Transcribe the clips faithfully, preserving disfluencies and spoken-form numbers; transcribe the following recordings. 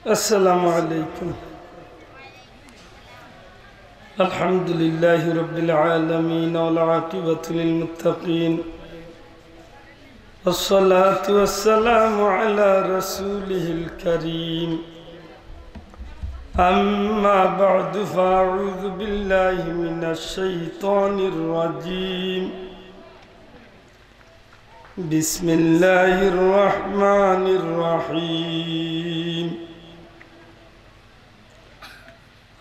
السلام عليكم. الحمد لله رب العالمين، والعاقبة للمتقين، والصلاة والسلام على رسوله الكريم. أما بعد، فأعوذ بالله من الشيطان الرجيم. بسم الله الرحمن الرحيم.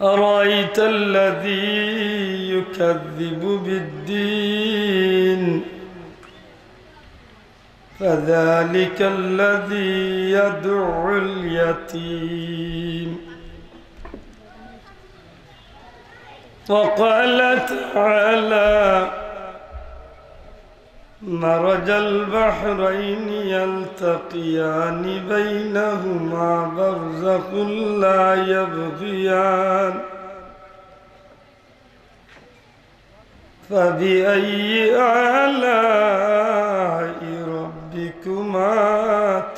أرأيت الذي يكذب بالدين، فذلك الذي يدع اليتيم. وقال تعالى: مرج البحرين يلتقيان بينهما برزخ لا يبغيان. فبأي آلاء ربكما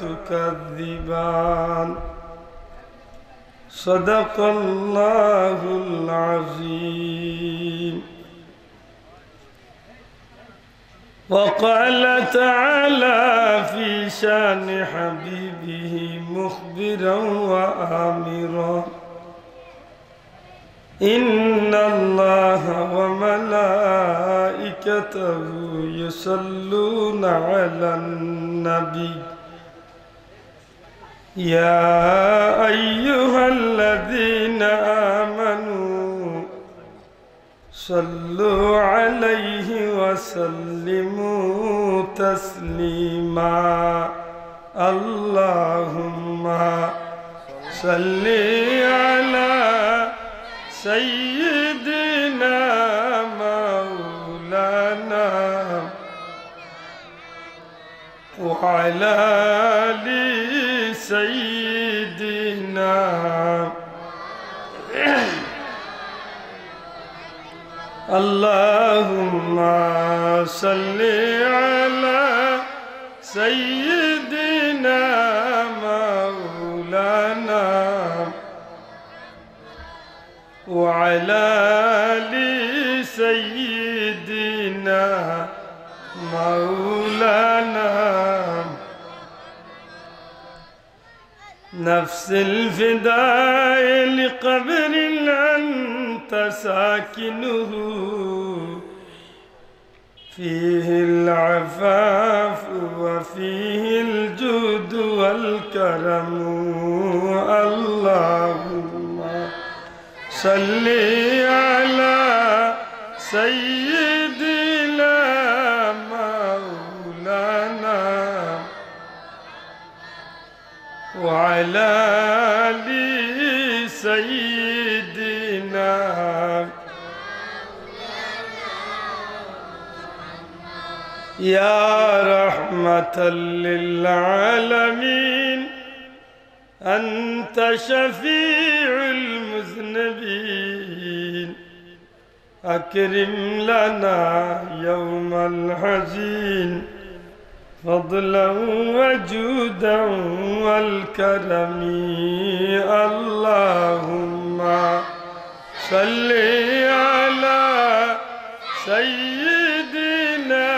تكذبان؟ صدق الله العظيم. وقال تعالى في شان حبيبه مخبرا وآمرا: إن الله وملائكته يصلون على النبي، يا أيها الذين آمنوا صلوا عليه وسلموا تسليما. اللهم صل على سيدنا مولانا وعلى آل سيدنا. اللهم صل على سيدنا مولانا وعلى آل سيدنا مولانا. نفس الفداء لقبر أنت ساكنه، فيه العفاف وفيه الجود والكرم. اللهم صل على سيدنا مولانا وعلى آل سيدنا. يا رحمة للعالمين، أنت شفيع المذنبين، أكرم لنا يوم الحزين فضلا وجودا والكرم. اللهم صل على سيدنا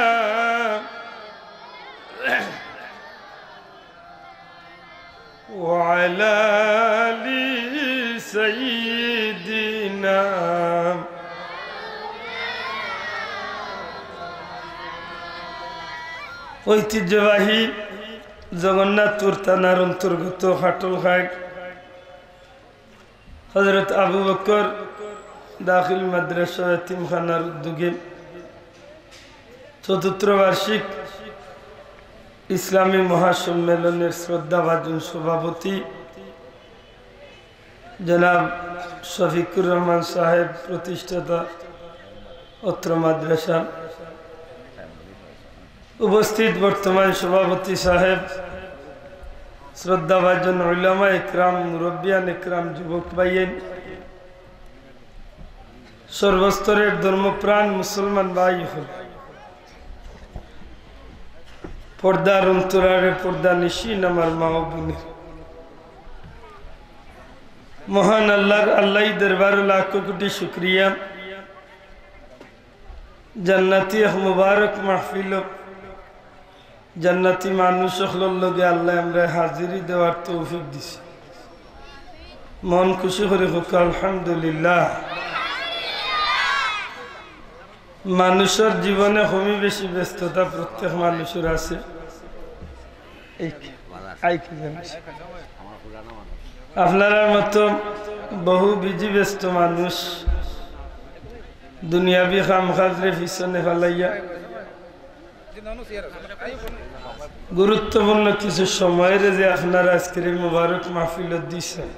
وعلى آل سيدنا. ঐতিহ্যবাহী জগন্নাথপুর থানার অন্তর্গত খাটলঘাট হযরত আবু বকর দাখিল মাদ্রাসা এতিমখানার উদ্যোগে চতুর্থ বার্ষিক ইসলামী মহাসম্মেলনের শ্রদ্ধাভাজন সভাপতি জনাব শফিকুর রহমান সাহেব, প্রতিষ্ঠাতা অত্র মাদ্রাসা, উপস্থিত বর্তমান সভাপতি সাহেব, শ্রদ্ধাভাজন উলামা একরাম, মুরব্বিয়ান একরাম, যুবক ভাইয়েন, সর্বস্তরের ধর্মপ্রাণ মুসলমান ভাই হল, পর্দার অন্তরালে পর্দানিশীন আমার মা ও বোনেরা, মহান আল্লাহর, আল্লাহর দরবারো লাখো কোটি শুকরিয়া। জান্নাতি এক মুবারক মাহফিলো জান্নাতি মানুষ অকলর লগে আল্লায় আমরারে হাজিরি দেওয়ার তৌফিক দিছে। মন খুশি করি কউক্কা আলহামদুলিল্লাহ। মানুষর জীবনে কমি বেশি ব্যস্ততা প্রত্যেক মানুষর আছে। এই কি? আই কি জানিস? আপনারার মতো বহু বিজি ব্যস্ত মানুষ দুনিয়াবি কাম কাজরে পিছনে ফালাইয়া গুরুত্বপূর্ণ কিছু সময়রে যে আপনারা আজকের এই মোবারক মাহফিলো দিছেন,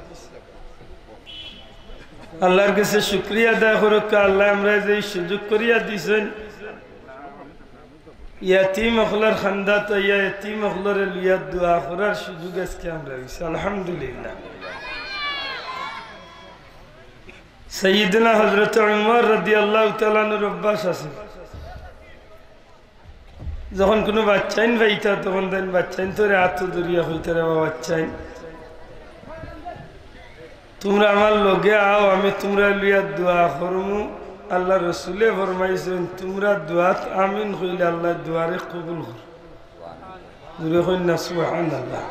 আল্লাহর কাছে শুকরিয়া আদায় করউক্কা। আল্লায় আমরারে যে এই সুযোগ করিয়া দিছেন, ইয়াতিম অকলর কান্দাত আইয়া ইয়াতিম অকলরে লইয়া দোয়া করার সুযোগ আজকে আমরা অইছে, আলহামদুলিল্লাহ। সাইয়্যিদুনা হযরত উমর রাদিয়াল্লাহু তাআলা আনহুর অভ্যাস আছে, যখন কুনু বাচ্চাইন পাইতা, তখন তাইন বাচ্চাইনতরে আতো ধরিয়া কইতা, "রে বাবা বাচ্চাইন, তুমরা আমার লগে আও, আমি তুমরারে লইয়া দোয়া করমু।" আল্লাহর রসুলে ফরমাইছইন, "তুমরা দোয়াত আমিন কইলে আল্লায় দোয়ারে কবুল করে।" জোরে কইন না, সুবহানাল্লাহ।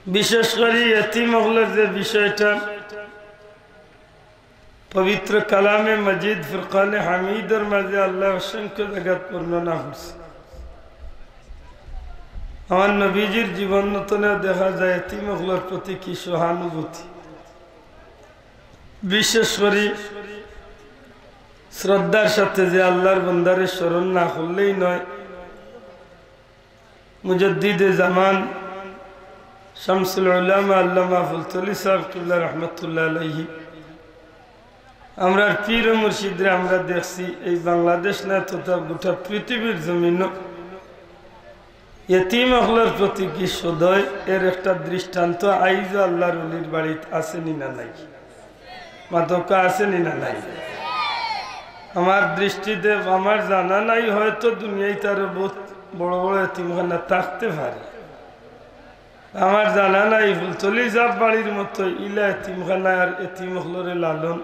বিশেষ করি এতিম অকলর যে বিষয়টা, পবিত্র কালামে মজিদ ফুরকানে হামিদর মাঝে আল্লায় অসংখ্য জাগাত বর্ণনা করছে। আমার নবীজির জীবন তনে দেখা যায় এতিম অকলর প্রতি কি সহানুভূতি। বিশেষ করি শ্রদ্ধার সাথে যে আল্লাহর বন্দারে স্মরণ না করলেই নয়, মুজাদ্দিদে জামান শামসুল উলামা আল্লামা ফুলতলি সাহেব কিবলা রহমতুল্লাহ আলাইহি, আমরার পীর ও মুর্শিদরে আমরা দেখছি এই বাংলাদেশ না তথা গোটা পৃথিবীর জমিন এতিম অকলর প্রতি কি সদয়, এর একটা দৃষ্টান্ত আইজও আল্লাহর ওলির বাড়িত আছে নি না নাই? মাতউক্কা আছে নি না নাই? আমার দৃষ্টিতে, আমার জানা নাই, হয়তো দুনিয়াত আরো বহুত বড় বড় এতিমখানা থাকতে পারে। আমার জানা নাই, ফুলতলি সাহেব বাড়ির মতো ইলা এতিমখানা আর এতিম অকলরে লালন।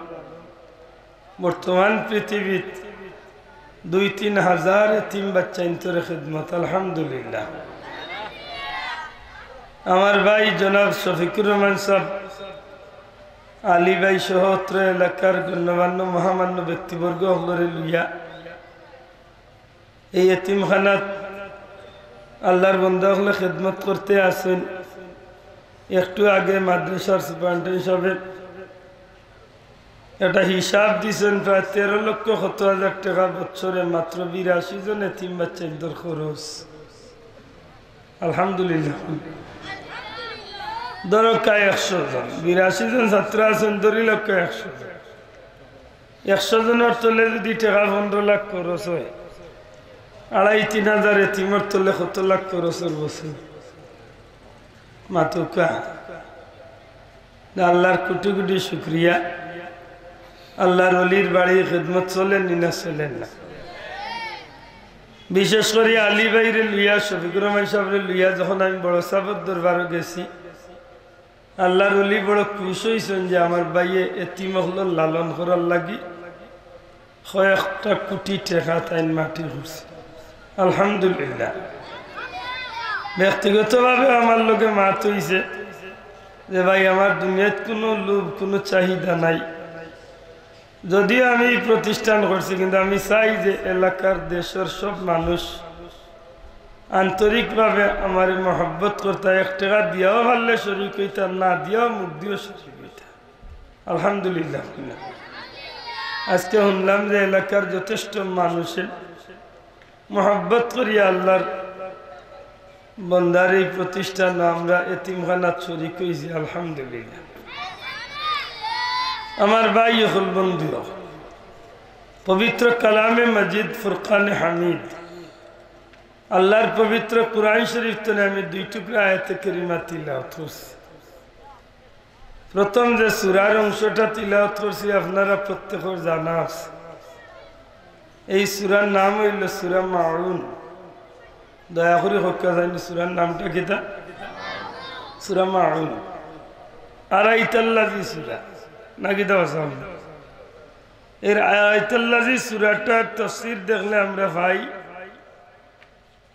বর্তমান পৃথিবীত দুই তিন হাজার এতিম বাচ্চাইন্তরে খেদমত, আলহামদুলিল্লাহ। আমার ভাই জনাব শফিকুর রহমান সাহেব, আলী ভাই সহ অত্র এলাকার গণ্যমান্য মহামান্য ব্যক্তিবর্গ অকলরে লইয়া এই এতিমখানাত আল্লাহর বন্দা অকলে খেদমত করতে আছইন। একটু আগে মাদ্রাসার সুপারিনটেন্ডেন্ট সাহেব একটা হিসাব দিছইন, প্রায় তেরো লক্ষ কত হাজার টেকা বছরে মাত্র বিরাশি জন এতিম বাচ্চাইন্তর খরচ। আলহামদুলিল্লাহ। ধরউক্কা একশো জন, বিরাশি জন ছাত্র আছইন, ধরিলাউক্কা একশো জন। একশো জনর তলে যুদি টেকা পনরো লাখ খরচ অয়, আড়াই তিন হাজার এতিমর তলে কত লাখ খরচ অর বছর? মাতউক্কা। না, আল্লাহর কোটি কোটি শুকরিয়া। আল্লাহর ওলির বাড়ি খেদমত চলের নি না চলের না? বিশেষ করি আলী ভাইরে লইয়া, শফিকুর রহমান সাহেবরে লইয়া যখন আমি বড় সাহেবর দরবারো গেছি, আল্লাহর ওলি বড় খুশ অইছইন যে আমার ভাইয়ে এতিম অকলর লালন করার লাগি কয়েকটা কোটি টেকা তাইন মাটি করছে। আলহামদুলিল্লাহ। ব্যক্তিগতভাবে আমার লগে মাত অইছে যে, "ভাই, আমার দুনিয়াত কুনু লোভ, কুনু চাহিদা নাই। যদিও আমি এই প্রতিষ্ঠান করছি, কিন্তু আমি চাই যে এলাকার, দেশর সব মানুষ আন্তরিকভাবে আমারে মহব্বত করতা, এক টেকা দিয়াও পারলে শরিক অইতা, না দিয়াও মুখ দিয়াও শরিক অইতা।" আলহামদুলিল্লাহ। আজকে হুনলাম যে এলাকার যথেষ্ট মানুষে মহব্বত করিয়া আল্লাহর বন্দার এই প্রতিষ্ঠানো আমরা এতিমখানাত শরিক অইছি, আলহামদুলিল্লাহ। আমার ভাই অকল, বন্ধু অকল, পবিত্র কালামে মজিদ ফুরকানে হামিদ, আল্লাহর পবিত্র কুরআন শরিফ তনে আমি দুই টুকরা আয়াতে কারিমা তিলাওয়াত করছি। প্রথম যে সূরার অংশটা তিলাওয়াত করছি আপনারা প্রত্যেকর জানা আছে। এই সূরার নাম অইলো সূরা মাউন। দয়া করি কউক্কা চাইন, সূরার নামটা কিতা? সূরা মাউন, আরাইতাল্লাযী সূরা, নাকি দেওয়া সামনে? এর আরাইতাল্লাযী সূরাটার তাফসীর দেখলে আমরা পাই,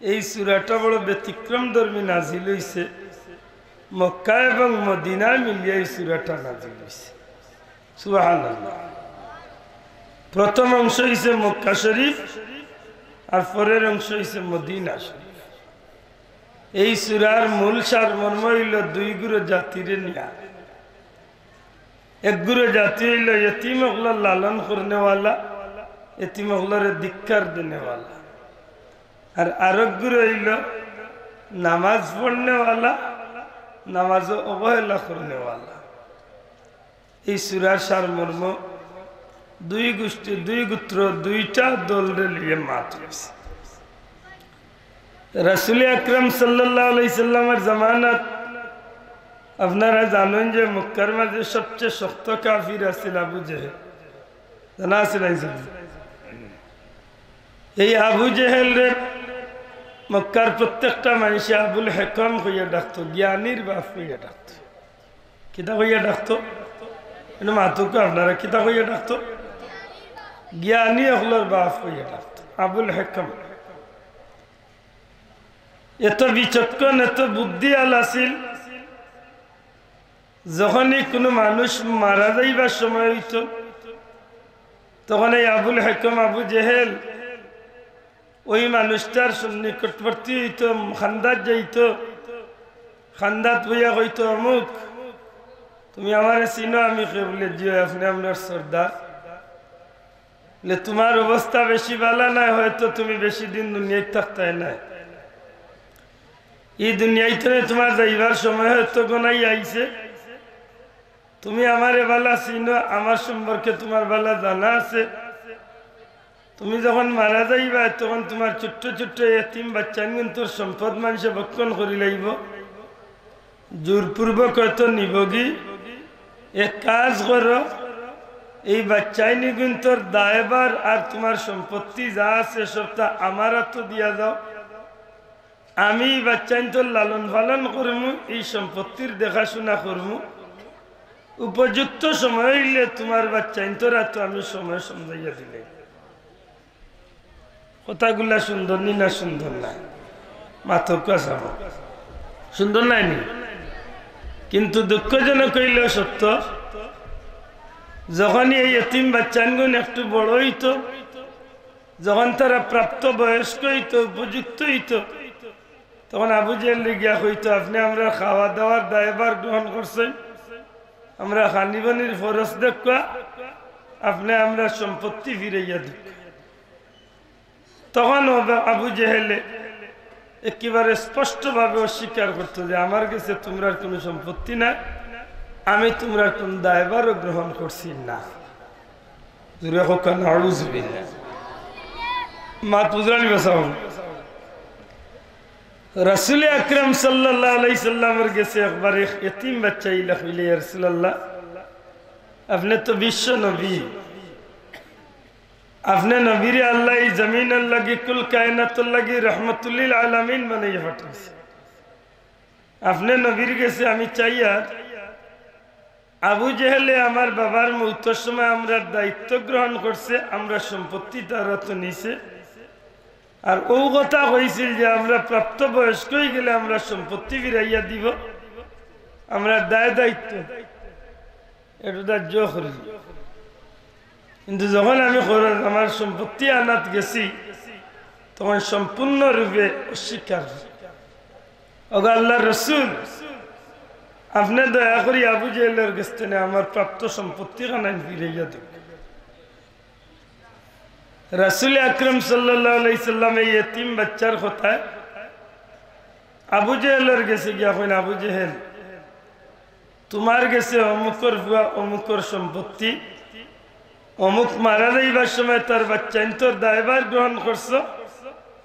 এই সূরাটা বড় ব্যতিক্রমধর্মী নাজিল হইছে। মক্কা এবং মদিনায় মিলিয়া এই সূরাটা নাজিল হইছে। সুবহানাল্লাহ। প্রথম অংশ হইছে মক্কা শরীফ, আর পরের অংশ হইছে মদিনা শরীফ। এই সূরার মূল সারমর্ম হইল দুই গুরু জাতিরে নিয়া। এক গুরু জাতি হইল এতিম অকলর লালন করনেওয়ালা, এতিম অকলরে ধিক্কার দিনেওয়ালা। আর আরক গুরু হইল নামাজ পড়নেওয়ালা, নামাজও অবহেলা করনেওয়ালা। এই সূরার সারমর্ম দুই গোষ্ঠী, দুই গোত্র, দুইটা দলরে লিয়ে মাত হইছে। রাসূল আকরাম সাল্লাল্লাহু আলাইহি সাল্লামের জামানাত আপনারা জানেন যে মক্কার মাঝে সবচেয়ে শক্ত কাফির আছিল আবু জেহেল। জানা আছে না ইনশাআল্লাহ? এই আবু জেহেলরে মক্কার প্রত্যেকটা মানুষে আবুল হেকম কইয়া ডাকতো, জ্ঞানীর বাপ কইয়া ডাকতো। কিতা কইয়া ডাকতো? এনে মাতুক আপনারা, কিতা কইয়া ডাকতো? জ্ঞানী অকলর বাপ কইয়া ডাকতো, আবুল হেকম। এত বিচক্ষণ, এত বুদ্ধিআলা আছিল। যখনই কোনো মানুষ মারা যাইবার সময় হইতো, তখন এই আবুল হেকম আবু জেহেল ওই মানুষটার নিকটবর্তী হইতো, খান্দাত যাইতো, খান্দাত বইয়া কইতো, "অমুক, তুমি আমারে চিনো?" "আমি কে?" বলে, "জি, আপনে আমরার সর্দার।" বলে, "তোমার অবস্থা বেশি ভালা নায়, হয়তো তুমি বেশি দিন দুনিয়াত থাকতায় নায়। এই দুনিয়াত থনে তোমার যাইবার সময় হয়তো গনাই আইছে। তুমি আমারে ভালা চিনো, আমার সম্পর্কে তোমার ভালা জানা আছে। তুমি যখন মারা যাইবা, তখন তোমার ছোট্ট ছোট্ট এতিম বাচ্চাইনগুনতর সম্পদ মানষে ভক্ষণ করি লাইবো, জোরপূর্বক হয়তো নিবোগি। এক কাজ করো, এই বাচ্চাইনগুনতর দায়ভার আর তোমার সম্পত্তি যা আছে, সবটা আমার আতো দিয়া যাও। আমি ই বাচ্চাইনতর লালন পালন করমু, ই সম্পত্তির দেখাশুনা করমু। উপযুক্ত সময় অইলে তোমার বাচ্চাইনতর আতো আমি সময় সমঝাইয়া দিলে।" কথাগুলা সুন্দর নি না সুন্দর নায়? মাতউক্কা চাবো। সুন্দর নায় নি? কিন্তু দুঃখজনক অইলেও সত্য, যখনই এই এতিম বাচ্চাইনগুন একটু বড় অইতো, যখন তারা প্রাপ্ত বয়স্ক অইতো, উপযুক্ত অইতো, তখন আবু জেহেল গিয়া কইতো, "আপনে আমরার খাওয়া দাওয়ার দায়ভার গ্রহণ করছইন, আমরার খানি-পানির খরচ দেউক্কা, আপনে আমরার সম্পত্তি ফিরাইয়া দেউক্কা।" তখন আবু জেহেলে একেবারে স্পষ্টভাবে অস্বীকার করতো যে, "আমার গেছে তুমরার কুনু সম্পত্তি নাই, আমি তুমরার কুনু দায়ভারও গ্রহণ করছি না।" জোরে কউক্কা, নাউজুবিল্লাহ। মাত বুঝরা নি বা চাও? রাসূলে আকরাম সাল্লাল্লাহু আলাইহি সাল্লামর গেছে একবার এক এতিম বাচ্চাইন আইলা, কইলা, "ইয়া রাসূলুল্লাহ, আপনে তো বিশ্ব নবী, আপনে নবীরে আল্লায় ই জমিনর লাগি, কুল কায়নাতর লাগি রহমতুল্লিল আলামিন বানাইয়া পাঠাইছে। আপনে নবীর গেছে আমি চাইয়ার, আবু জেহেলে আমার বাবার মউতর সময় আমরার দায়িত্ব গ্রহণ করছে, আমরার সম্পত্তি তার আতো নিছে। আর অউ কথা কইছিল যে আমরা প্রাপ্ত বয়স্ক অইগেলে আমরার সম্পত্তি ফিরাইয়া দিবো, আমরার দায় দায়িত্ব।" এটু ধার্য করি। কিন্তু যখন আমি খরচ, আমার সম্পত্তি আনাত গেছি, তখন সম্পূর্ণরূপে অস্বীকার। "ওগো আল্লার রসুল, আপনে দয়া করি আবু জেহেলর গেছ থনে আমার প্রাপ্ত সম্পত্তি খানাইন ফিরাইয়া দেউক্কা।" রাসূলে আকরাম সাল্লাল্লাহু আলাইহি সাল্লাম এই এতিম বাচ্চার কথায় আবু জেহেলর গেছে গিয়া কইন, "আবু জেহেল, তুমার গেছে অমুকর পুয়া অমুকর সম্পত্তি, অমুক মারা যাইবার সময় তার বাচ্চাইন্তর দায়ভার গ্রহণ করছো,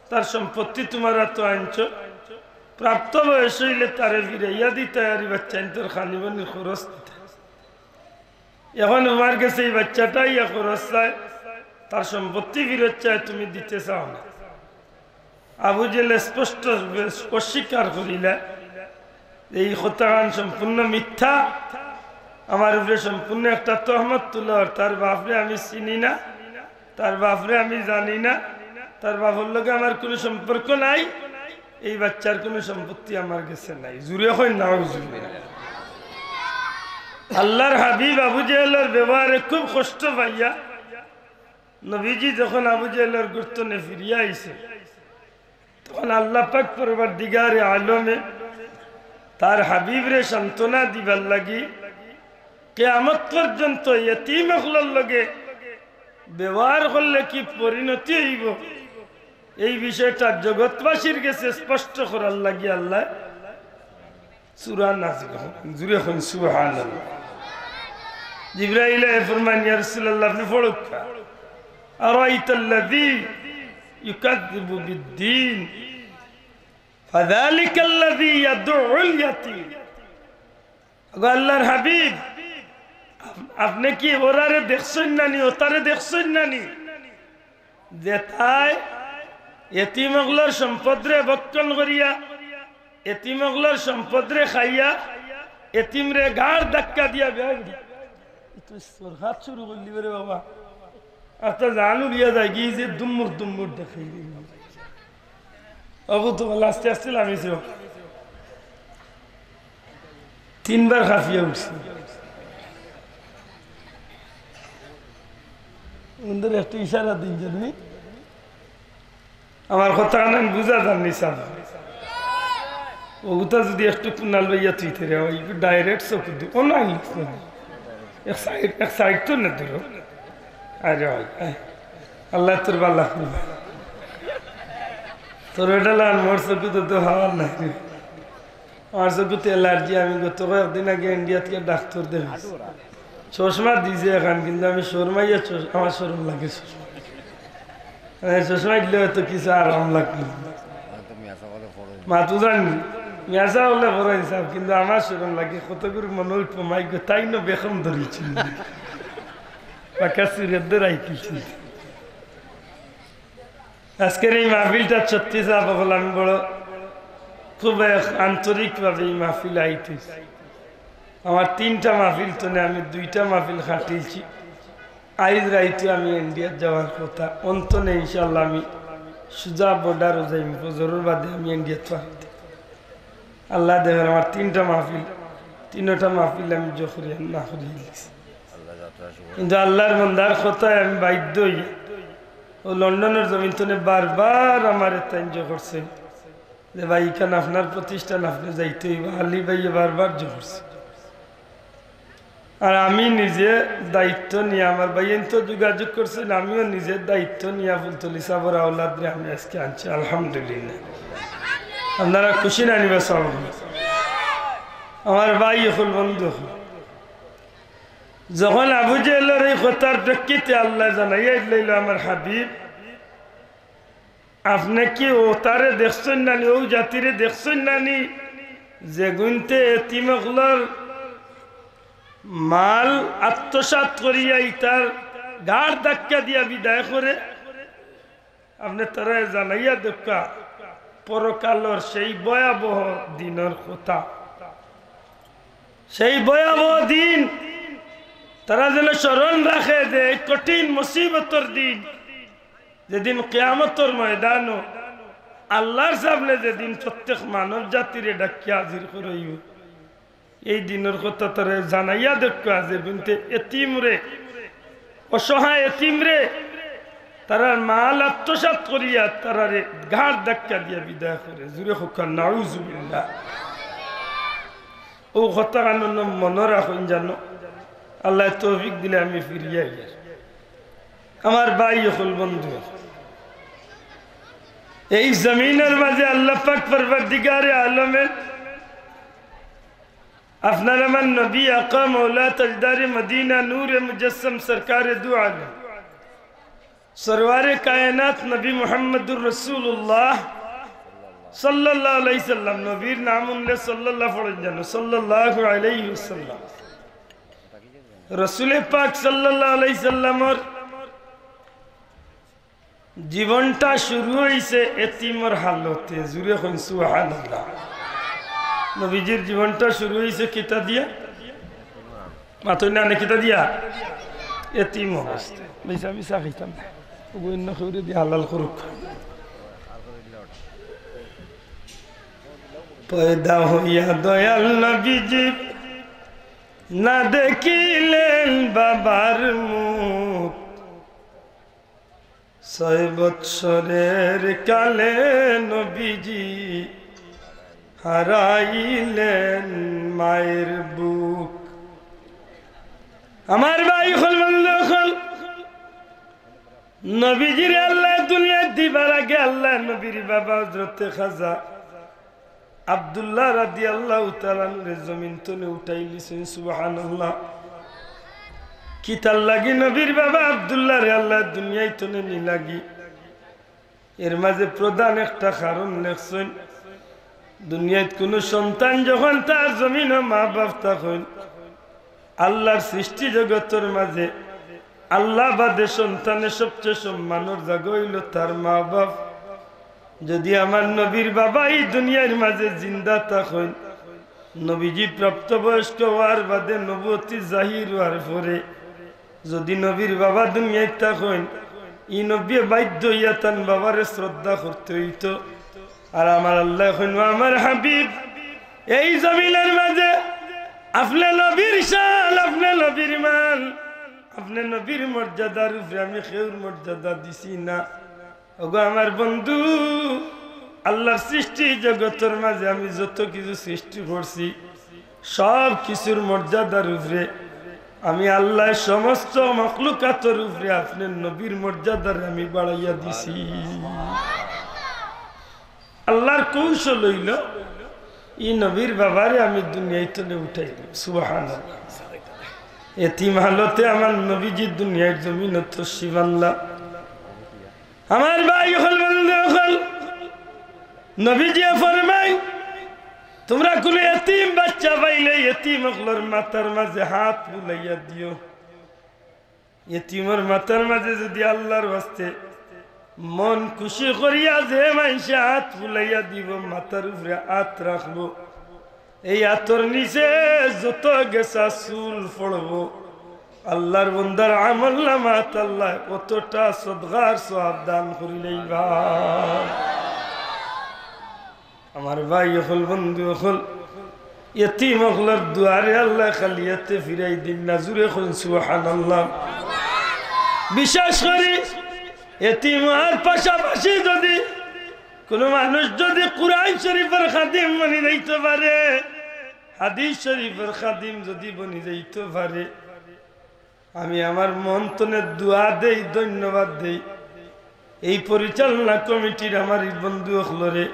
তার সম্পত্তি তুমার আতো আনছো, প্রাপ্ত বয়স অইলে তারে ফিরাইয়া দিতায় আর ই বাচ্চাইন্তর খানি-পানির খরচ দিতায়। এখন তুমার গেছে ই বাচ্চাটা আইয়া খরচ চায়, তার সম্পত্তি ফিরত চায়, তুমি দিতে চাও না।" আবু জেহেল স্পষ্ট অস্বীকার করিলা। এই কথাখান সম্পূর্ণ মিথ্যা। আমার উপরে সম্পূর্ণ একটা তহমত তুলর। তার বাপরে আমি চিনি না, তার বাপরে আমি জানি না, তার বাপর লগে আমার কোনো সম্পর্ক নাই। এই বাচ্চার কোনো সম্পত্তি আমার গেছে নাই। জুরে কইন নাউজুবিল্লাহ। আল্লাহর হাবিব আবু জেহেলর ব্যবহারে খুব কষ্ট পাইয়া নবীজি যখন আবু জেহেলর গুরতনে ফিরিয়া আইছে, তখন আল্লাহ পাক পরওয়ারদিগারে আলমে তার হাবিবরে সান্ত্বনা দিবার লাগি কিয়ামত পর্যন্ত এতিম অকলর লগে ব্যবহার করলে কি পরিণতি অইবো, এই বিষয়টা জগৎবাসীর গেছে স্পষ্ট করার লাগি আল্লাহ সূরা নাজিল করইন। জুরে কইন সুবহানাল্লাহ। জিব্রাইলে ফরমাইন, "ইয়া রাসূলুল্লাহ, আপনে পড়উক্কা।" أرأيت الذي يكذب بالدين فذلك الذي يدع اليتيم। ওগো আল্লাহর হাবিব, আপ-, আপনে কি ওরারে দেখছইন না নি, ওতারে দেখছইন না নি? যেতায় এতিম অকলর সম্পদরে ভক্ষণ করিয়া, এতিম অকলর সম্পদরে খাইয়া, এতিমরে ঘাড় ধাক্কা দিয়া বেয়াই। ই তো সরকার শুরু করলি রে বাবা। আস্তা জান উড়িয়া যায়গি যে দুম্মুর দুম্মুর দেখাই। অবু তো বলে আস্তে আস্তে লামিছে। তিনবার হাফিয়া উঠছে। ওদের একটা ইশারা দিন জানি। আমার কথা কানে বুঝা যার নি সাব। ওগুতা যদি একটু কুনাল লইয়া তুই তেরে হয়, একটু direct চোখ দি-, ও না, ই-, এক side, এক side তো না দূর। আরে ভাই, আয়। আল্লাহ তোর বালা করবে। তোর এটা লান মোর চোখে তো, তো হাওয়ার নাই রে। আমার চোখে তো allergy, আমি গত কয়েকদিন আগে ইন্ডিয়া থেকে ডাক্তার দেখাইছি। চশমা দিছে এখন, কিন্তু আমি শরমাইয়া চশ-, আমার শরম লাগে চশমা। মানে, চশমা দিলে হয়তো কিছু আরাম লাগলো। মাতু জানি, মিয়াসা হলে বড় হিসাব, কিন্তু আমার শরম লাগে। কতগুলো মনে উঠবো, মাই গো, তাই না বেকম ধরেছিল। বাঁকা চুরের দৌড়াই কিছু। আজকের এই মাহফিলটা সত্যি সাব অকল, আমি বড় খুব এক আন্তরিকভাবে এই মাহফিল আইতেছি। আমার তিনটা মাহফিল তো নেই, আমি দুইটা মাহফিল খাটিয়েছি। আইজ রাইতে আমি ইন্ডিয়াত যাওয়ার কথা, অন্তনে ইনশাআল্লাহ আমি সুজা বর্ডারও যাইমু, ফজরর বাদে আমি ইন্ডিয়াত পারতে। আল্লাহ দেখেন আমার তিনটা মাহফিল, তিনটা মাহফিল আমি জখরিয়া না করিয়া লিখছি। কিন্তু আল্লাহর বন্দার কথায় আমি বাধ্য হই। ও লন্ডনের জমিন তনে বারবার আমার এত এনজয় করছে যে, "ভাই, এখানে আপনার প্রতিষ্ঠান, আপনি যাইতে হইব।" আলী ভাইয়ে বারবার জোর করছে। আর আমি নিজে দায়িত্ব নিয়ে, আমার ভাইয়াইন তো যোগাযোগ করছেন, আমিও নিজে দায়িত্ব নিয়ে ফুলতলি সাবর আওলাদরে আমি আজকে আনছি, আলহামদুলিল্লাহ। আপনারা খুশি না নিবা সব? আমার ভাই অকল, বন্ধু অকল, যখন আবু জেহেলর এই কথার প্রেক্ষিতে আল্লাহ জানাইয়া দিলাইল, "আমার হাবিব, আপনে কি ওতারে দেখছইন নানি, ও জাতিরে দেখছইন নানি, যেগুইন্তে এতিম অকলর মাল আত্মসাৎ করিয়া ইতার ঘাড় ধাক্কা দিয়া বিদায় করে? আপনে তারারে জানাইয়া দেউক্কা পরকালর সেই ভয়াবহ দিনর কথা, সেই ভয়াবহ দিন তারা যেন স্মরণ রাখে যে এই কঠিন মুসিবতর দিন, যেদিন কিয়ামতর ময়দানো আল্লাহর সামনে যেদিন প্রত্যেক মানব জাতিরে ডাকিয়া হাজির করাইব, এই দিনর কথা তারা জানাইয়া দেউক্কা।" যেগুইন্তে এতিমরে, অসহায় এতিমরে, তারার মাল আত্মসাৎ করিয়া তারারে ঘাড় ধাক্কা দিয়া বিদায় করে। জুরে কউক্কা নাউজুবিল্লাহ। ও কথা কানো মনো রাখইন জানো, আল্লাহ তৌফিক দিলে আমি ফিরিয়া আইয়ার। আমার ভাই অকল, বন্ধু, এই জমিনর মাঝে আল্লাহ পাক পরওয়ারদিগারে আলমে আপনার আমার নবী আকা মৌলা তাজদারে মদিনা নূরে মুজাসসম সরকারে দু আলম সরওয়ারে কায়নাত নবী মুহাম্মদুর রাসূলুল্লাহ সাল্লাল্লাহু আলাইহি সাল্লাম, নবীর নাম উনলে সাল্লাল্লাহু পড়ইন জানো, সাল্লাল্লাহু আলাইহি ওয়াসাল্লাম। রসুলে পাক সাল্লাল্লাহু আলাইহি সাল্লামর জীবনটা শুরু অইছে এতিমর হালতে। জুরে কইন সুবহানাল্লাহ। নবীজির জীবনটা শুরু অইছে কিতা দিয়া? মাতইন না, কিতা দিয়া? এতিম অবস্থায়। মিছা মিছা খাইতাম না। ওগু অন্য কেউরে দিয়া হালাল করুক। পয়দা হইয়া দয়াল নবীজি না দেখিলেন বাবার মুখ। ছয় বৎসরের কালে নবীজি হারাইলেন মায়ের বুক। আমার ভাই অকল, বন্ধু অকল, নবীজিরে আল্লায় দুনিয়াত দিবার আগে আল্লায় নবীর বাবা হযরতে খাজা আব্দুল্লাহ রাদিয়াল্লাহু তাআলা আনহুরে জমিন তনে উঠাইলিছইন। সুবহানাল্লাহ। কিতার লাগি নবীর বাবা আব্দুল্লাহরে আল্লায় দুনিয়াত তনে নিলাগি? এর মাঝে প্রধান একটা কারণ লেখছইন, দুনিয়াত কুনু সন্তান যখন তার জমিনো মা বাপ থাকইন, আল্লার সৃষ্টি জগতর মাঝে আল্লা বাদে সন্তানের সবচেয়ে সম্মানর জাগা অইলো তার মা বাপ। যদি আমার নবীর বাবা ই দুনিয়ার মাঝে জিন্দা থাকইন, নবীজি প্রাপ্তবয়স্ক অওয়ার বাদে নবুয়তি জাহির অওয়ার পরে যদি নবীর বাবা দুনিয়াত থাকইন, ই নবীয়ে বাধ্য অইয়া তান বাবারে শ্রদ্ধা করতে অইতো। আর আমার আল্লায় কইন, "ও আমার হাবিব, এই জমিনর মাঝে আপনে নবীর শান, আপনে নবীর মান, আপনে নবীর মর্যাদার উপরে আমি কেউর মর্যাদা দিছি না।" ওগো আমার বন্ধু, আল্লার সৃষ্টি জগতর মাঝে আমি যত কিছু সৃষ্টি করছি, সব কিছুর মর্যাদার উপরে আমি আল্লায় সমস্ত মখলুকাতর উপরে আপনে নবীর মর্যাদারে আমি বাড়াইয়া দিছি। আল্লার কৌশল অইলো, ই নবীর বাবারে আমি দুনিয়াত তনে উঠাই দিমু। সুবহানাল্লাহ। এতিম হালতে আমার নবীজি দুনিয়ার জমিনো তশরিফ আনলা। আমার ভাই অকল, বন্ধু অকল, নবীজিয়ে ফরমাইন, তুমরা কুনু এতিম বাচ্চা পাইলে এতিম অকলর মাথার মাঝে হাত বুলাইয়া দিও। এতিমর মাথার মাঝে যদি আল্লার ওয়াস্তে মন খুশি করিয়া যে মানষে হাত বুলাইয়া দিবো, মাথার উপরে হাত রাখবো, এই আতর নিচে যত গেছা চুল পড়বো, আল্লার বন্দার আমলনামাত আল্লায় অতটা সদকার সওয়াব দান করিলাইবা। আমার ভাই অকল, বন্ধু অকল, এতিম অকলর দুয়ারে আল্লায় খালি আতে ফিরাই দিন না। জুরে কইন সুবহানাল্লাহ। বিশেষ করি এতিম অওয়ার পাশাপাশি যদি কুনু মানুষ যদি কুরআন শরিফর খাদিম বনি যাইতো পারে, হাদিস শরিফর খাদিম যদি বনি যাইতো পারে, আমি আমার মন তনে দোয়া দেই, ধন্যবাদ দেই এই পরিচালনা কমিটির আমার ই বন্ধু অকলরে।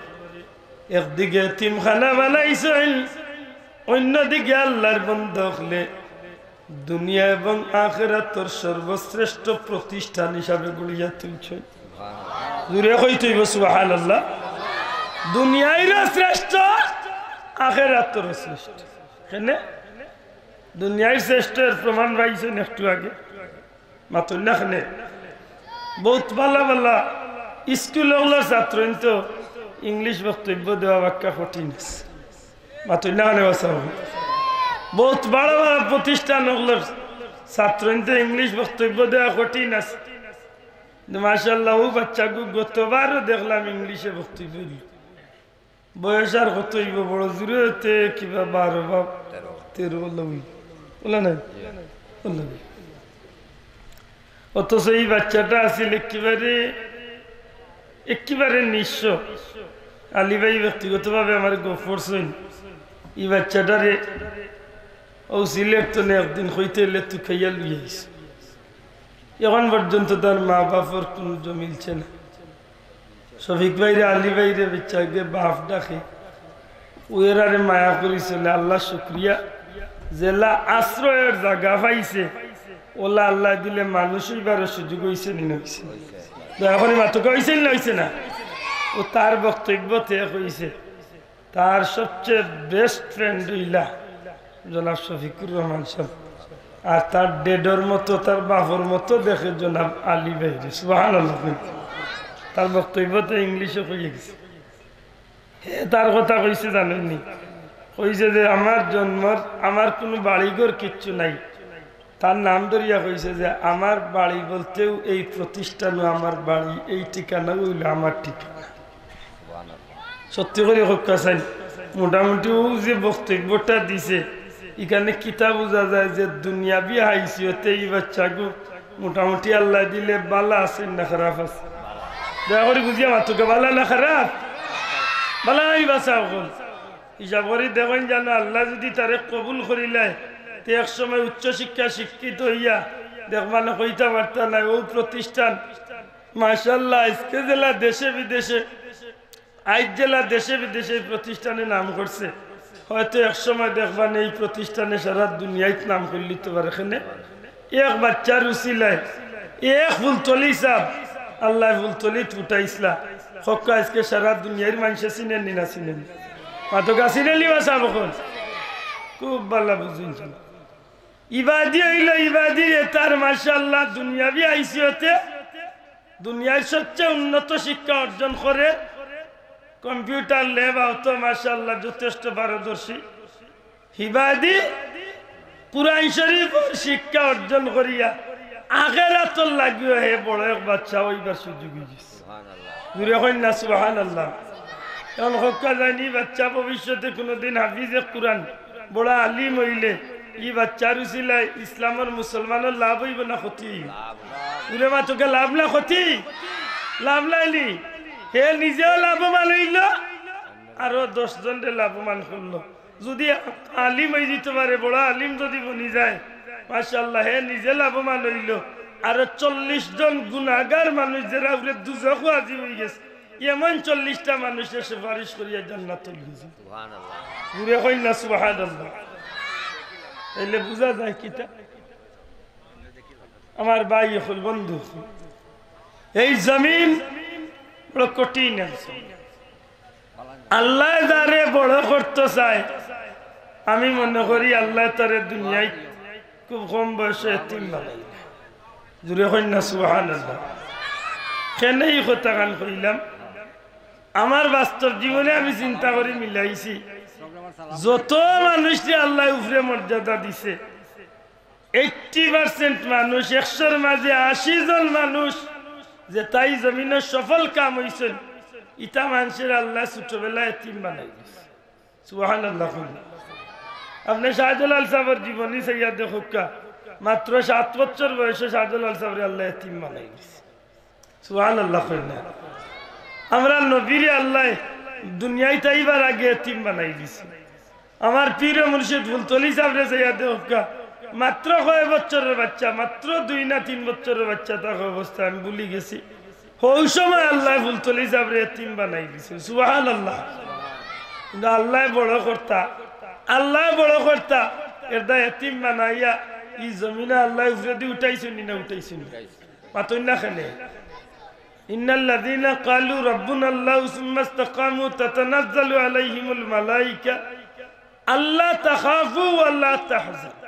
একদিকে এতিমখানা বানাইছইন, অন্যদিকে আল্লার বন্দা অকলে দুনিয়া এবং আখেরাতর সর্বশ্রেষ্ঠ প্রতিষ্ঠান হিসাবে গড়িয়া তুলছইন। জুরে কইতে অইবো সুবহানাল্লাহ। দুনিয়ারও শ্রেষ্ঠ, আখেরাতরও শ্রেষ্ঠ। কেনে? দুনিয়ার শ্রেষ্ঠ এর প্রমাণ পাইছইন একটু আগে। মাতইন না কেনে? বউত ভালা ভালা স্কুল অকলর ছাত্রইনতো ইংলিশ বক্তব্য দেওয়া বাক্কা কঠিন আছে। মাতইন না কেনে বাছা? বউত বড় বড় প্রতিষ্ঠান অকলর ছাত্রইনতো ইংলিশ বক্তব্য দেওয়া কঠিন আছে। কিন্তু মাশাআল্লাহ, অউ বাচ্চাগু গতবারও দেখলাম ইংলিশে বক্তব্য দিল। বয়স আর কত অইবো? বড় জুরে অইতে কিবা বারো বা তেরো অইলো। অইলো নাই? অইলো নাই? অথচ ই বাচ্চাটা আছিল একেবারে, একেবারে নিঃস্ব। আলী ভাই ব্যক্তিগতভাবে আমারে গফ করছইন। ই বাচ্চাটারে অউ সিলেট তনে একদিন কইতে অইলে তুকাইয়া লইয়া আইছে। এখন পর্যন্ত তার মা বাপর কুনু জো মিলছে না। শফিক ভাইরে, আলী ভাইরে, বাচ্চাগুয়ে বাপ ডাকে। অউ এরারে মায়া করি চলে। আল্লার শুকরিয়া, যেলা আশ্রয়র জাগা পাইছে, অউলা আল্লায় দিলে মানুষ অইবারও সুযোগ অইছে নি না অইছে? দয়া করি মাতউক্কা, অইছে নি না অইছে না? অউ তার বক্তব্যত কইছে, তার সবচেয়ে বেস্ট ফ্রেন্ড অইলা জনাব শফিকুর রহমান সাব। আর তার ড্যাডর মতো, তার বাপর মতো দেখে জনাব আলী ভাইরে। সুবহানাল্লাহ। তার বক্তব্যত ইংলিশে কইয়া গেছে। হে তার কথা কইছে জানইন নি? কইছে যে আমার জন্মর, আমার কুনু বাড়িঘর কিচ্ছু নাই। তার নাম ধরিয়া কইছে যে আমার বাড়ি বলতেউ এই প্রতিষ্ঠানও আমার বাড়ি, এই ঠিকানা অইলো আমার ঠিকানা। সত্যি করি কউক্কা চাইন, মোটামুটি অউ যে বক্তব্যটা দিছে, ইখানে কিতা বুঝা যায় যে দুনিয়াবি হাইসিয়তে ই বাচ্চাগু মোটামুটি আল্লায় দিলে ভালা আছইন না খারাপ আছইন? দয়া করি বুঝিয়া মাতউক্কা, ভালা না খারাপ? ভালা নাই বাচ্চা অকল। হিসাব করি দেখইন জানো, আল্লায় যুদি তারে কবুল করিলায়, তে এক সময় উচ্চ শিক্ষা শিক্ষিত অইয়া দেখবা না কইতা পারতা নায়। অউ প্রতিষ্ঠান, মাশাআল্লাহ, আইজকে যেলা দেশে বিদেশে, আইজ যেলা দেশে বিদেশে ই প্রতিষ্ঠানে নাম করছে, হয়তো এক সময় দেখবা না ই প্রতিষ্ঠানে সারা দুনিয়াইত নাম করিলিতো পারে। কেনে এক বাচ্চার উছিলায়, এক ফুলতলি ছাব, আল্লায় ফুলতলিত ফুটাইছলা। কউক্কা আইজকে সারা দুনিয়ার মানষে চিনের নি না চিনের না? মাতউক্কা, চিনে নি বা ছাব অকল? খুব ভালা বুঝইন। ইবাদি অইলো ইবাদি, এ তার মাশাআল্লাহ দুনিয়াবি হাইসিয়তে দুনিয়ার সবচেয়ে উন্নত শিক্ষা অর্জন করে, কম্পিউটার ল্যাব আওতো মাশাআল্লাহ যথেষ্ট পারদর্শী। হিবাদি কুরআন শরীফর শিক্ষা অর্জন করিয়া আখেরাতর লাগিও হে বড় এক বাচ্চা অইবার সুযোগ অইগেছে। জুরে কইন না সুবহানাল্লাহ। এখন কউক্কা জানি বাচ্চা ভবিষ্যতে কুনুদিন হাফিজে কুরআন, বড় আলিম অইলে ই বাচ্চার উছিলায় ইসলামর মুসলমানর লাভ অইবো না ক্ষতি? জুরে মাতউক্কা, লাভ না ক্ষতি? লাভ নায়নি? হে নিজেও লাভবান অইলো, আরো দশ জনরে লাভবান করলো। যুদি আলিম অইযিতো পারে, বড় আলিম যুদি বনি যায়, মাশাআল্লাহ, হে নিজে লাভবান অইলো, আরো চল্লিশ জন গুনাগার মানুষ যেরার উপরে দুজখ ওয়াজিব অইগেছে, এমন চল্লিশটা মানুষরে সুপারিশ করিয়া জান্নাত অইগেছে। জুরে কইন না সুবহানাল্লাহ। তাইলে বুঝা যায় কিতা? আমার ভাই অকল, বন্ধু অকল, এই জমিন বড় কঠিন আছে। আল্লায় যারে বড় করতো চায়, আমি মনে করি আল্লায় তারে দুনিয়াইত খুব কম বয়সে এতিম বানাইলা। জুরে কইন না সুবহানাল্লাহ। কেনে ই কথাখান কইলাম? আমার বাস্তব জীবনে আমি চিন্তা করি মিলাইছি, যত মানুষরে আল্লায় উপরে মর্যাদা দিছে, এইট্টি পার্সেন্ট মানুষ, একশোর মাঝে আশি জন মানুষ যেতা ই জমিনো সফল কাম অইছইন, ইতা মানষরে আল্লায় ছোটবেলায় এতিম বানাই দিছে। সুবহানাল্লাহ কইন। আপনে শাহজালাল ছাবর জীবনী চাইয়া দেখউক্কা, মাত্র সাত বছর বয়সে শাহজালাল ছাবরে আল্লায় এতিম বানাই দিছে। সুবহানাল্লাহ কইন না। আমরার নবীরে আল্লায় দুনিয়াইত আইবার আগে এতিম বানাই দিছে। আমার পীর ও মুর্শিদ ফুলতলি ছাবরে চাইয়া দেখউক্কা, মাত্র কয় বছরর বাচ্চা, মাত্র দুই না তিন বছরর বাচ্চা থাকা অবস্থায়, আমি ভুলি গেছি, হউ সময় আল্লায় ফুলতলি ছাবরে এতিম বানাই দিছে। সুবহানাল্লাহ। কিন্তু আল্লায় বড় করতা, আল্লায় বড় করতা, এরদায় এতিম বানাইয়া ই জমিনো আল্লায় উপরেদি উঠাইছইন নি না উঠাইছইন নি? মাতইন না কেনে? ইন্নাল্লাযীনা ক্বালু রাব্বুনাল্লাহু সুম্মাস্তাকামু তাতানাজ্জালু আলাইহিমুল মালাইকা আল্লা তাখাফু ওয়া লা তাহজানু।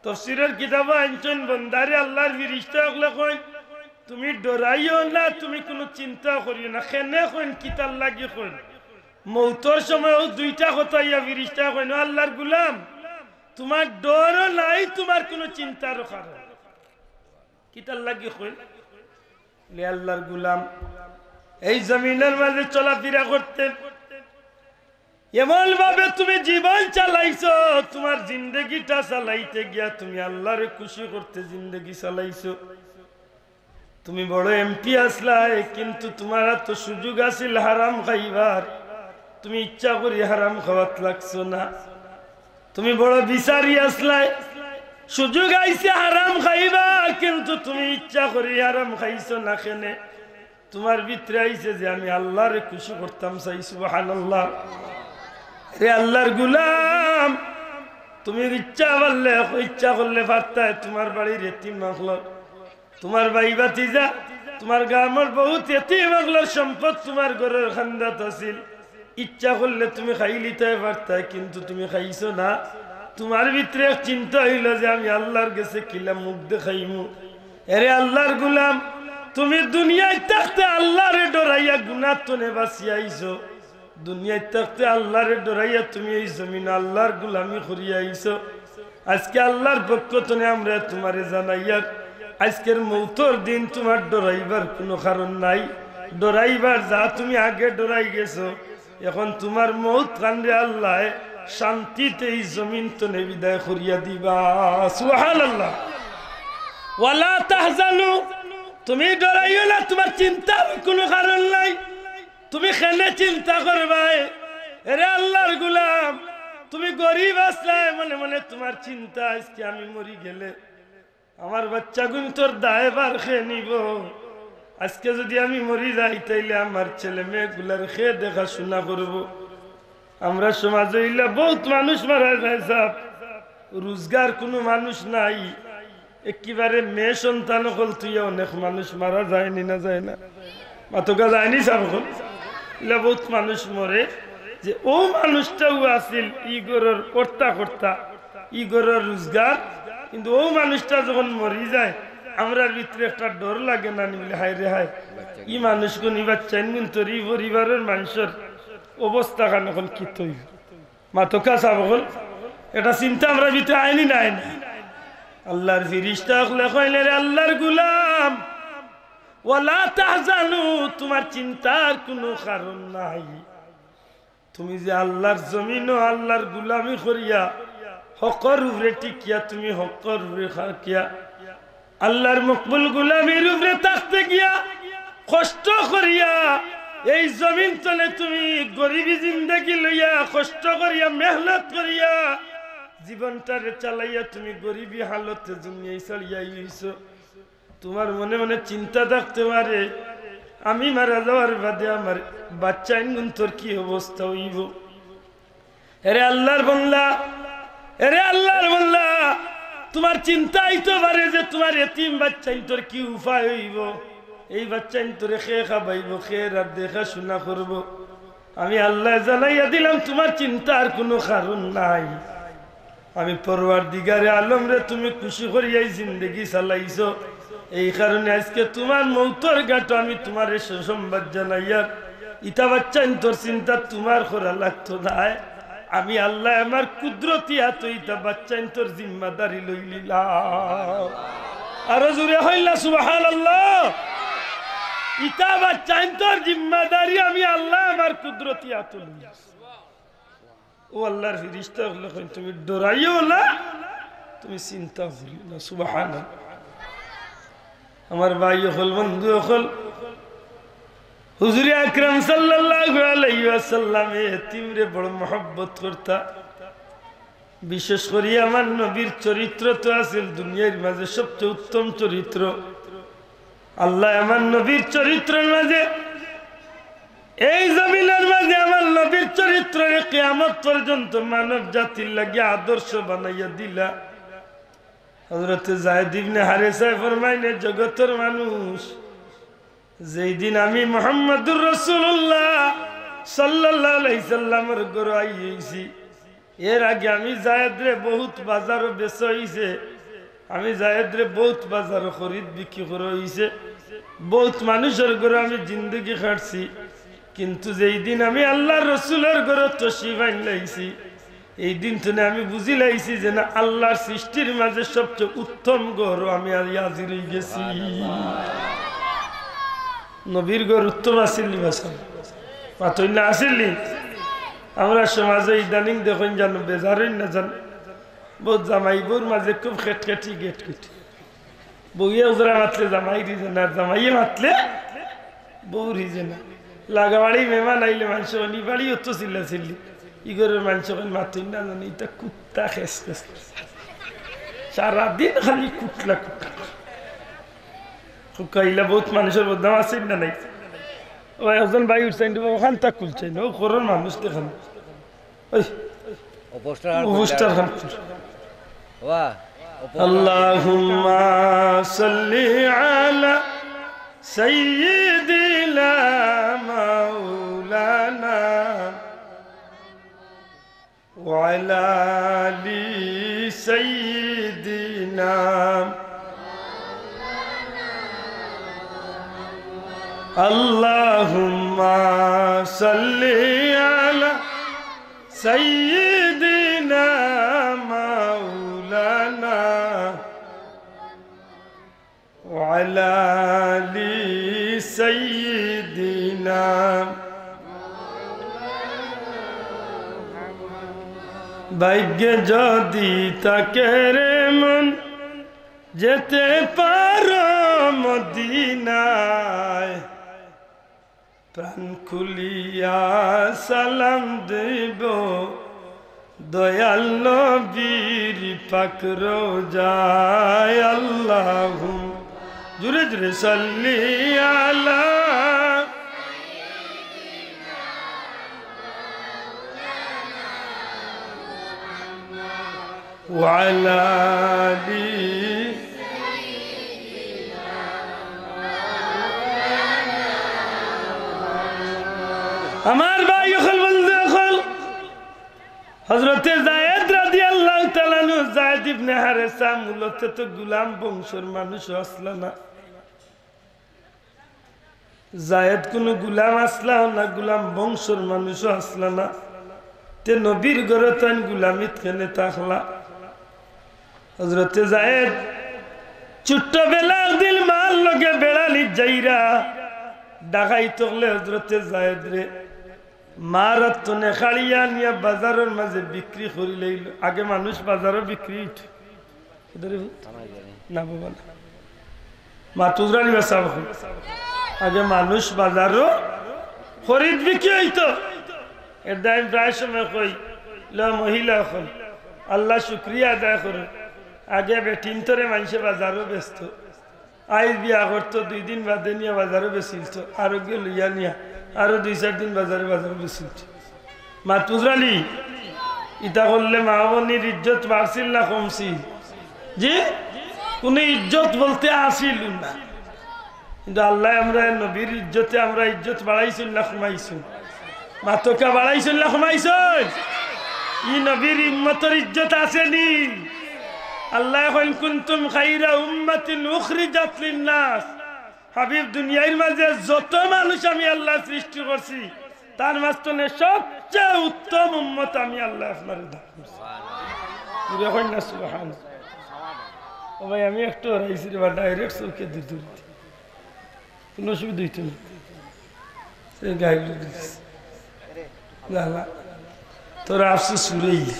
তাফসীরর কিতাবো আনছইন, বন্দারে আল্লার ফিরিস্তা অকলে কইন, "তুমি ডরাইও না, তুমি কুনু চিন্তা করিও না।" কেনে কইন, কিতার লাগি কইন? মউতর সময় অউ দুইটা কথা ইয়া ফিরিস্তায় কইন, "ও আল্লার গুলাম, তুমার ডরও নাই, তুমার কুনু চিন্তারও কারণ।" কিতার লাগি কইন? লে আল্লার গুলাম, এই জমিনর মাঝে চলাফিরা করতে এমন ভাবে তুমি জীবন চালাইছো, তুমার জিন্দেগিটা চালাইতে গিয়া তুমি আল্লারে খুশি করতে জিন্দেগি চালাইছো। তুমি বড় এমপি আছলায়, কিন্তু তুমার আতো সুযোগ আছিল হারাম খাইবার, তুমি ইচ্ছা করি হারাম খাওয়াত লাগছো না। তুমি বড় বিচারি আছলায়, সুযোগ আইছে হারাম খাইবার, কিন্তু তুমি ইচ্ছা করি হারাম খাইছো না। কেনে? তুমার ভিতরে আইছে যে আমি আল্লারে খুশি করতাম চাই। সুবহানাল্লাহ। রে আল্লার গুলাম, তুমি ইচ্ছা করলে, ইচ্ছা করলে পারতায় তুমার বাড়ির এতিম অকলর, তুমার ভাই ভাতিজা, তুমার গ্রামর বহুত এতিম অকলর সম্পদ তুমার ঘরর কান্দাত আছিল। ইচ্ছা করলে তুমি খাইলিতায় পারতায়, কিন্তু তুমি খাইছো না। তুমার ভিতরে এক চিন্তা অইলো যে আমি আল্লার গেছে কিলা মুখ দেখাইমু। এরে আল্লার গুলাম, তুমি দুনিয়াত থাকতে আল্লারে ডরাইয়া গুনার তনে বাঁচিয়া আইছো। দুনিয়াত থাকতে আল্লারে ডরাইয়া তুমি এই জমিনো আল্লার গুলামি করিয়া আইছো। আজকে আল্লার পক্ষ তনে আমরা তুমারে জানাইয়ার, আজকের মৌতর দিন তুমার ডরাইবার কুনু কারণ নাই। ডরাইবার যা তুমি আগে ডরাই গেছো, এখন তুমার মৌত খানরে আল্লায় শান্তিতে এই জমিন তনে বিদায় করিয়া দিবা। সুবহানাল্লাহ। ওয়ালা তাহজানু, তুমি ডরাইও না, তুমার চিন্তার কুনু কারণ নাই। তুমি কেনে চিন্তা করবায়? এরে আল্লার গুলাম, তুমি গরিব আছলায়, মনে মনে তুমার চিন্তা, আজকে আমি মরি গেলে আমার বাচ্চাগুইন্তর দায়ভার কে নিবো? আজকে যুদি আমি মরি যাই, তাইলে আমার ছেলে মেয়েগুলার কে দেখাশুনা করবো? আমরার সমাজো ইলা বউত মানুষ মারা যায় সাব, রুজগার কুনু মানুষ নাই, একেবারে মেয়ে সন্তান অকল থুইয়া অনেক মানুষ মারা যায়নি না যায় না? মাতকা যায়নি সাব অকল? ইলা বউত মানুষ মরে যে অউ মানুষটাউ আছিল ই ঘরর কর্তা কর্তা, ই ঘরর রুজগার, কিন্তু অউ মানুষটা যখন মরি যায়, আমরার ভিতরে একটা ডর লাগে না নি? বলে, হায় রে হায়, ই মানুষগুন, ই বাচ্চাইনগুইন্তর, ই পরিবারর মানষর অবস্থা খান অখন কিতা অইবো? মাতকা সাব অকল, এটা চিন্তা আমরার ভিতরে আয়নি না আয় না? আল্লার ফিরিস্তা অকলে কইলে, রে আল্লার গুলাম, ওয়ালা তাহজানু, তুমার চিন্তার কুনু কারণ নাই। তুমি যে আল্লার জমিনো আল্লার গুলামি করিয়া, হকর উপরে টিকিয়া, তুমি হকর উপরে থাকিয়া, আল্লার মকবুল গুলামির উপরে থাকতে গিয়া, কষ্ট করিয়া, এই জমিন তনে তুমি গরিবি জিন্দেগি লইয়া, কষ্ট করিয়া, মেহনত করিয়া, জীবনটারে চালাইয়া তুমি গরিবি হালতে দুনিয়াই ছাড়িয়া আইছো। তুমার মনে মনে চিন্তা থাকতে পারে, আমি মারা যাওয়ার বাদে আমার বাচ্চাইনগুইন্তর কি অবস্থা অইবো? এরে আল্লার বন্দা, এরে আল্লার বন্দা, তুমার চিন্তা আইতো পারে যে তুমার এতিম বাচ্চাইন্তর কি উপায় অইবো, এই বাচ্চাইন্তরে কে খাবাইবো, কে আর দেখাশুনা করবো। আমি আল্লায় জানাইয়া দিলাম, তুমার চিন্তার কুনু কারণ নাই। আমি পরওয়ারদিগারে আলমরে তুমি খুশি করিয়া ই জিন্দেগি চালাইছো, এই কারণে আজকে তুমার মৌতর ঘাটো আমি তুমারে সুসংবাদ জানাইয়ার। ইতা বাচ্চাইন্তর চিন্তা তুমার করা লাগতো নায়। আমি আল্লায় আমার কুদরতি আতো ইতা বাচ্চাইন্তর জিম্মাদারি লইলিলাম। আরো জোরে কইলা সুবহানাল্লাহ। ইতা বাচ্চাইন্তর জিম্মাদারি আমি আল্লায় আমার কুদরতি আতো লইলিলাম। ও আল্লার ফিরিস্তা অকলে কইন, তুমি ডরাইও না, তুমি চিন্তা করিও না। সুবহানাল্লাহ। আমার ভাই অকল, বন্ধু অকল, হুজুরে আকরাম সাল্লাল্লাহু আলাইহি ওয়াসাল্লামে এতিমরে বড় মহব্বত করতা। বিশেষ করি আমার নবীর চরিত্র তো আছিল দুনিয়ার মাঝে সবচেয়ে উত্তম চরিত্র। আল্লায় আমার নবীর চরিত্রর মাঝে, এই জমিনর মাঝে আমার নবীর চরিত্ররে কিয়ামত পর্যন্ত মানব জাতির লাগি আদর্শ বানাইয়া দিলা। হযরতে যায়েদ ইবনে হারেসায় ফরমাইন, এ জগতর মানুষ, যেই দিন আমি মুহাম্মাদুর রাসূলুল্লাহ সাল্লাল্লাহু আলাইহি সাল্লামর ঘরো আই অইছি, এর আগে আমি যায়েদরে বউত বাজারো বেচা অইছে, আমি যায়েদরে বউত বাজারো খরিদ বিক্রি করা অইছে, বউত মানুষর ঘরো আমি জিন্দেগি কাটছি, কিন্তু যেই দিন আমি আল্লার রসুলর ঘরো তশরিফ আইন লাইছি, এই দিন থনে আমি বুঝি লাইছি যে না, আল্লার সৃষ্টির মাঝে সবচেয়ে উত্তম ঘরো আমি আই হাজির অই গেছি। নবীর ঘর উত্তম আছিল নি বা সাব? মাতইন না, আছিল নি? আমরার সমাজো ইদানিং দেখইন জানো, বেজার অইন না জানো, বউত জামাই বউর মাঝে খুব খেটখেটি গেটখেটি। বউয়ে একজরা মাতলে জামাই রিজে না, আর জামাইয়ে মাতলে বউ রিজে না। লাগা বাড়ি মেহমান আইলে মানষে কইন, ই বাড়ি অত চিল্লাচিল্লি, ই ঘরর মানষে কইন মাতইন না জানো, ইতা কুত্তা খেস খেস। সারাদিন খালি কুটলা কুটলা। কুকাইলা বউত মানষর বদনাম আছে না নাই? ও একজন ভাই উঠছইন, অখানতা খুলছইন, অউ ঘরর মানুষ দেখইন। ওই, ও পোস্টার খান ও পোস্টার খান। ওয়া, ও পোস্টার। আল্লাহুম্মা সাল্লি আলা সাইয়্যিদিনা মাওলানা ওয়া আলা আলি সাইয়্যিদিনা। আল্লাহুম্মা সাল্লি سيدنا مولانا وعلى آل سيدنا। ভাগ্যে যদি থাকে রে মন, যেতে পারো মদিনায়, প্রাণ খুলিয়া সালাম দেব দয়াল নবীর পাক রোজায়। আল্লাহুম, জুরে জুরে, সাল্লি আলা وعلى آل আমার ভাই অকল, বন্ধু অকল, হযরতে যায়েদ রাদিয়াল্লাহু তাআলা আনহু, যায়েদ ইবনে হারেসা মূলত তো গোলাম বংশর মানুষ আছলা না। যায়েদ কুনু গোলাম আছলা না, গোলাম বংশর মানুষও আছলা না। তে নবীর ঘরো তাইন গোলামিত কেনে থাকলা? হযরতে যায়েদ ছোট্ট বেলা একদিন মার লগে বেড়ানিত যাইরা, ডাকাইত অকলে হযরতে যায়েদরে মার আত থনে কাড়িয়া আনিয়া বাজারর মাঝে বিক্রি করিলাইল। আগে মানুষ বাজারো বিক্রি অইতো। না বাবা না। মাতুজরানি বাসা বাবা। আগে মানুষ বাজারো খরিদ বিক্রি অইতো। এর দায় আমি প্রায় সময় কই, ল মহিলা অকল, আল্লাহ শুকরিয়া আদায় করো। আগে বেটিন্তরে মানষে বাজারো বেচতো। আইজ বিয়া করতো, দুই দিন বাদে নিয়া বাজারো বেচিলতো, আরোগরে লইয়া নিয়া আরো দুই চাইর দিন বাজারে বাজারো বেচিলতো। মাতুজরানি, ইতা করলে মা বইনর ইজ্জত বাড়ছিল না কমছিল? জি, কুনু ইজ্জত বলতে আছিল না। কিন্তু আল্লায় আমরারে নবীর ইজ্জতে আমরার ইজ্জত বাড়াইছইন না কমাইছইন? মাতকা, বাড়াইছইন না কমাইছইন? ই নবীর উম্মতর ইজ্জত আছে নি? আল্লায় কইন, "কুনতুম খাইরা উম্মাতিন উখরিজাত লিন্নাস।" হাবিব, দুনিয়ার মাঝে যত মানুষ আমি আল্লায় সৃষ্টি করছি, তার মাঝখানে সবচেয়ে উত্তম উম্মত আমি আল্লায় আপনারে দান করছি। জুরে কইন না সুবহান। ও ভাই, আমি একটু হরাইছি রে বা, direct চউখে দুধ ধরি। কুনু অসুবিধা অইতো না। সে গাইল দিস। না, না। তোরা আফসোস ফুরাইলে।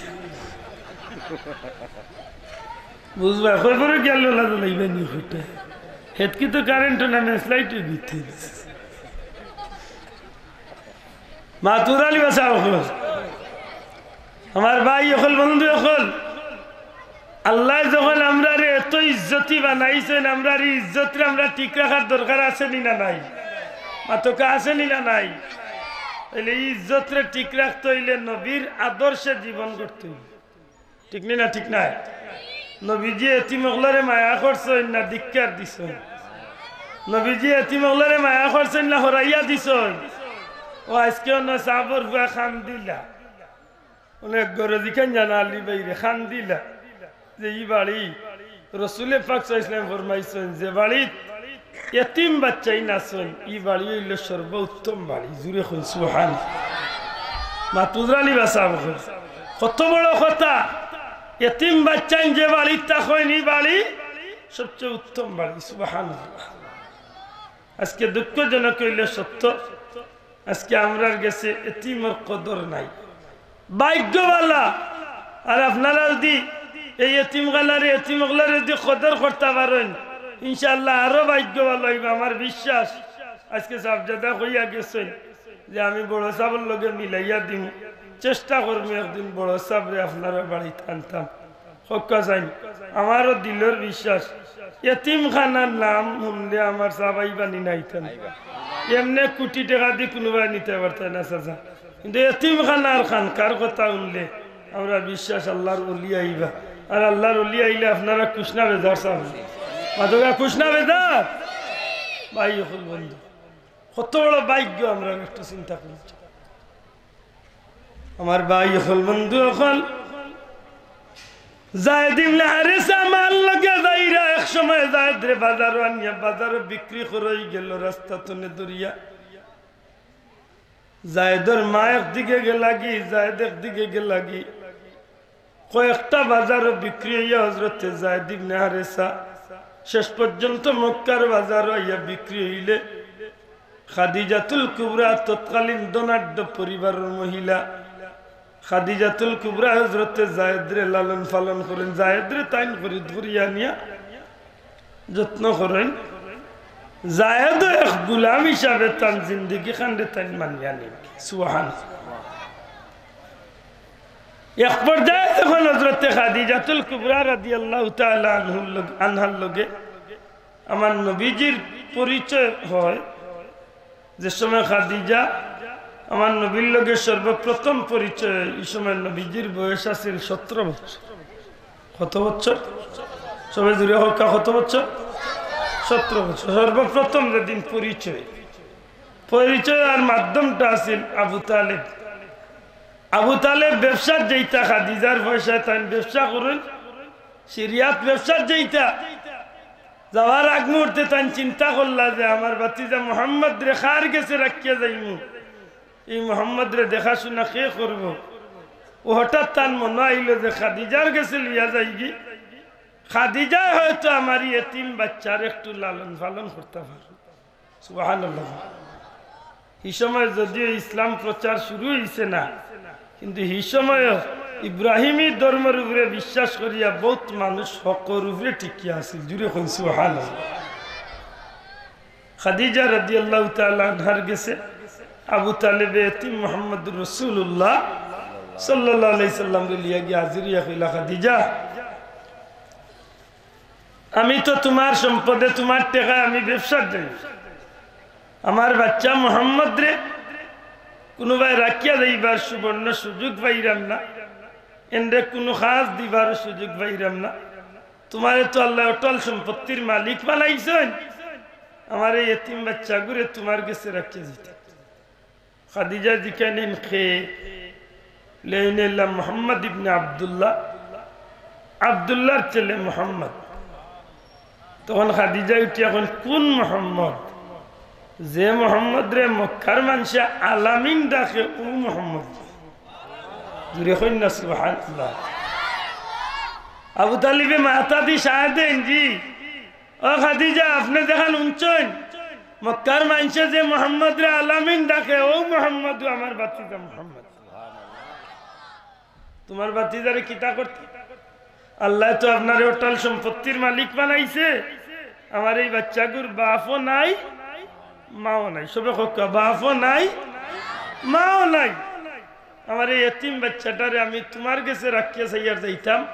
বুঝবা, কই পরে গেল না তো লাইবা নি হইতে। হেতকি তো কারেন্ট না, ম্যাচ লাইট অই দিতে। মাতুজরানি বাসা অকল। আমার ভাই অকল, বন্ধু অকল, আল্লায় যখন আমরারে এত ইজ্জতি বানাইছইন, আমরার ই ইজ্জতরে আমরা ঠিক রাখার দরকার আছে নি না নাই? মাতকা, আছে নি না নাই? তাইলে ই ইজ্জতরে ঠিক রাখতে অইলে নবীর আদর্শে জীবন গড়তে অইবো। ঠিক নি না? ঠিক নায়? নবীজি এতিম অকলরে মায়া করছইন না ধিক্কার দিছইন? নবীজি এতিম অকলরে মায়া করছইন না হরাইয়া দিছইন? ও আইজকে অনো সাবর ফুয়া কান্দিলা। অনেক গরজি খান জানা আলী ভাইরে কান্দিলা যে ই বাড়ি, রসুলে পাক সাল্লাল্লাহু আলাইহি ওয়াসাল্লাম ফরমাইছইন, যে বাড়িত এতিম বাচ্চাইন আছইন, ই বাড়ি অইলো সর্বোত্তম বাড়ি। জুরে কইন সুবহান। মাতুজরানি বাসা অকল। কত বড় কথা। এতিম বাচ্চাইন যে বাড়িত থাকইন, ই বাড়ি সবচেয়ে উত্তম বাড়ি। সুবহানাল্লাহ। আইজকে দুঃখজনক অইলে সত্য, আইজকে আমরার গেছে এতিমর কদর নাই। ভাগ্য ভালা। আর আপনারা যুদি এই এতিমখানারে, এতিম অকলরে যুদি কদর করতা পারইন, ইনশাআল্লাহ আরো ভাগ্য ভালা অইবো। আমার বিশ্বাস, আইজকে সাবজাদা কইয়া গেছইন যে আমি বড় সাবর লগে মিলাইয়া দিমু, চেষ্টা করমু একদিন বড় সাবরে আপনারার বাড়িত আনতাম। হক্কা চাইন, আমারও দিলর বিশ্বাস, এতিমখানার নাম হুনলে আমার সাব আইবা নি না আইতা না? এমনে কুটি টেকা দি কুনুবায় নিতা পারতা না চাচা, কিন্তু এতিমখানার খানকার কথা হুনলে আমরার বিশ্বাস আল্লার অলি আইবা। আর আল্লার অলি আইলে আপনারা খুশ না বেজার চাচা? মাতকা, খুশ না বেজার? ভাই অকল, বন্ধু, কত বড় ভাগ্য আমরার, একটু চিন্তা করি। আমার ভাই অকল, বন্ধু অকল, যায়েদ ইবনে হারেসা মার লগে যাইরা এক সময় যায়েদরে বাজারো আনিয়া বাজারো বিক্রি করি গেল, রাস্তা থনে ধরিয়া। জায়েদর মা একদিকে গেলাগি, জায়েদ একদিকে গেলাগি। কয়েকটা বাজারো বিক্রি অইয়া হজরতে জায়েদ ইবনে হারেসা শেষ পর্যন্ত মক্কার বাজারো আইয়া বিক্রি অইলে খাদিজাতুল কুবরা তৎকালীন ধনাঢ্য পরিবারর মহিলা। খাদিজাতুল কুবরা হজরতে জায়েদরে লালন পালন করইন, জায়েদরে তাইন খরিদ করিয়া আনিয়া যত্ন করইন। জায়েদও এক গুলাম হিসাবে তান জিন্দেগি খানরে তাইন মানিয়া নিন। সুবহান। এক পর্যায়ে যখন হজরতে খাদিজাতুল কুবরা রাদিয়াল্লাহু তাআলা আনহুর লগ-, আনহার লগে আমার নবীজির পরিচয় হয়, যে সময় খাদিজা আমার নবীর লগে সর্বপ্রথম পরিচয়, এই সময় নবীজির বয়স আছিল সতেরো বছর। কত বছর? সবে জুরে কউক্কা, কত বছর? সতেরো বছর। সর্বপ্রথম যেদিন পরিচয়, পরিচয় আর মাধ্যমটা আছিল আবু তালেব। আবু তালেব ব্যবসাত যাইতা, খাদিজার পয়সায় তাইন ব্যবসা করইন, সিরিয়াত ব্যবসাত যাইতা। যাওয়ার আগ মুহূর্তে তাইন চিন্তা করলা যে, "আমার ভাতিজা মুহাম্মদরে কার গেছে রাখিয়া যাইমু? এই মুহাম্মদরে দেখাশুনা কে করবো?" ও হঠাৎ তান মনো আইলো যে খাদিজার গেছে লইয়া যাইগি, খাদিজায় হয়তো আমার এই এতিম বাচ্চার একটু লালন পালন করতা পারইন। সুবহানাল্লাহ। হি সময় যদিও ইসলাম প্রচার শুরু অইছে না, কিন্তু হি সময়ও ইব্রাহিমী ধর্মর উপরে বিশ্বাস করিয়া বউত মানুষ হকর উপরে টিকিয়া আছিল। জুরে কইন সুবহানাল্লাহ। খাদিজা রাদিয়াল্লাহু তাআলা আনহার গেছে আবু তালেবে এতিম মুহাম্মদুর রাসূলুল্লাহ সাল্লাল্লাহু আলাইহি সাল্লামরে লইয়া গিয়া হাজির অইয়া কইলা, "খাদিজা, আমি তো তুমার সম্পদে, তুমার টেকায় আমি ব্যবসাত যাই। আমার বাচ্চা মুহাম্মদরে কুনুবায় রাখিয়া যাইবার সুবর্ণ সুযোগ পাইরাম না, এনরে কুনু কাজ দিবার সুযোগ পাইরাম না। তুমারে তো আল্লায় অটল সম্পত্তির মালিক বানাইছইন, আমার এই এতিম বাচ্চাগুরে তুমার গেছে রাখিয়া যাইতাম।" খাদিজা জিকাইন, "কে?" লেইনেলা মুহাম্মদ ইবনে আব্দুল্লাহ, আব্দুল্লাহর ছেলে মুহাম্মদ। তখন খাদিজা উঠিয়া কইন, "কুন মুহাম্মদ?" "যে মুহাম্মদরে মক্কার মানষে আলামিন ডাকে, অউ মুহাম্মদ।" জুরে কইন না সুবহানাল্লাহ। আবু তালিবে মাথাদি সায় দেইন, "জি।" "ও খাদিজা, আপনে যেখান হুনছইন, মক্কার মানষে যে মুহাম্মদরে আলামিন ডাকে, অউ মুহাম্মদউ আমার ভাতিজা মুহাম্মদ। তুমার ভাতিজারে কিতা করতা? আল্লায় তো আপনারে অটল সম্পত্তির মালিক বানাইছে, আমার এই বাচ্চাগুর বাপও নাই, মাও নাই।" সবে কউক্কা, "বাপও নাই, মাও নাই। আমার এই এতিম বাচ্চাটারে আমি তুমার গেছে রাখিয়া চাইয়ার যাইতাম,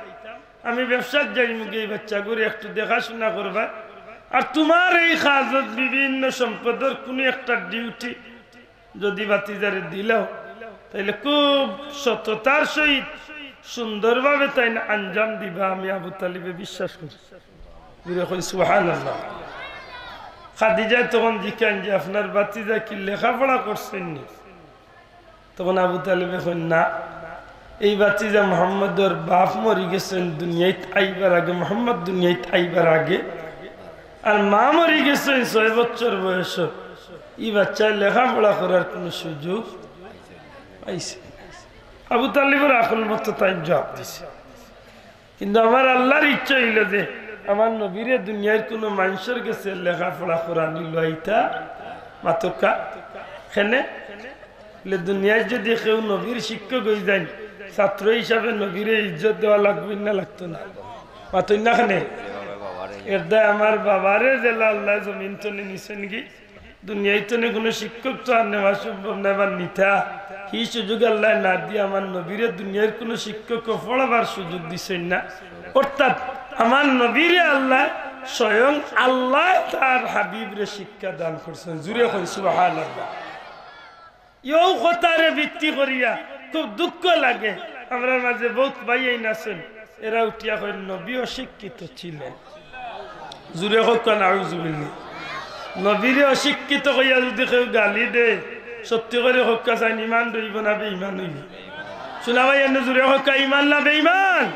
আমি ব্যবসাত যাইমুগি, এই বাচ্চাগুরে একটু দেখাশুনা করবা, আর তুমার এই কাজত বিভিন্ন সম্পদর কুনু একটা ডিউটি যুদি ভাতিজারে দিলাও, তাইলে খুব সততার সহিত সুন্দরভাবে তাইন আঞ্জাম দিবা, আমি আবু তালিবে বিশ্বাস করি।" জুরে কইন সুবহানাল্লাহ। খাদিজায় তখন জিকাইন যে, "আপনার ভাতিজায় কি লেখাপড়া করছইন নি?" তখন আবু তালিবে কইন, "না, এই ভাতিজা মুহাম্মদর বাপ মরি গেছইন দুনিয়াত আইবার আগে, মুহাম্মদ দুনিয়াত আইবার আগে, আর মা মরি গেছইন ছয় বছর বয়সো। ই বাচ্চায় লেখাপড়া করার কুনু সুযোগ পাইছে না।" আবু তালিবর আকল মতো তাইন জুয়াব দিছে। কিন্তু আমার আল্লার ইচ্ছা অইলো যে আমার নবীরে দুনিয়ার কুনু মানষর গেছে লেখাপড়া করানি লইতা মাতউক্কা। কেনে? বলে, দুনিয়ার যুদি কেউ নবীর শিক্ষক অইযাইন, ছাত্র হিসাবে নবীরে ইজ্জত দেওয়া লাগবো না, লাগতো না? মাতইন না কেনে? এরদায় আমার বাবারে যেলা আল্লায় জমিন তনে নিছইনগি, দুনিয়ার তনে কুনু শিক্ষক তো আর নেওয়া সম্ভব নায়, এবার নিতা। হি সুযোগ আল্লায় না দিয়া আমার নবীরে দুনিয়ার কুনু শিক্ষকও পড়াবার সুযোগ দিছইন না। অর্থাৎ আমার নবীরে আল্লায়, স্বয়ং আল্লায় তার হাবিবরে শিক্ষা দান করছইন। জুরে কইন সুবহানাল্লাহ। ইউ কথারে ভিত্তি করিয়া খুব দুঃখ লাগে। আমরার মাঝে বউত ভাইয়াইন আছইন, এরা উঠিয়া কইন, "নবী অশিক্ষিত ছিলেন।" জুরে কউক্কা নাউজুবিল্লাহ। নবীরে অশিক্ষিত কইয়া যুদি কেউ গালি দেয়, সত্যি করি কউক্কা চাইন, ইমান রইবো না বেইমান অইবো? শুনা ভাই, এনে জুরে কউক্কা, ইমান না বেইমান?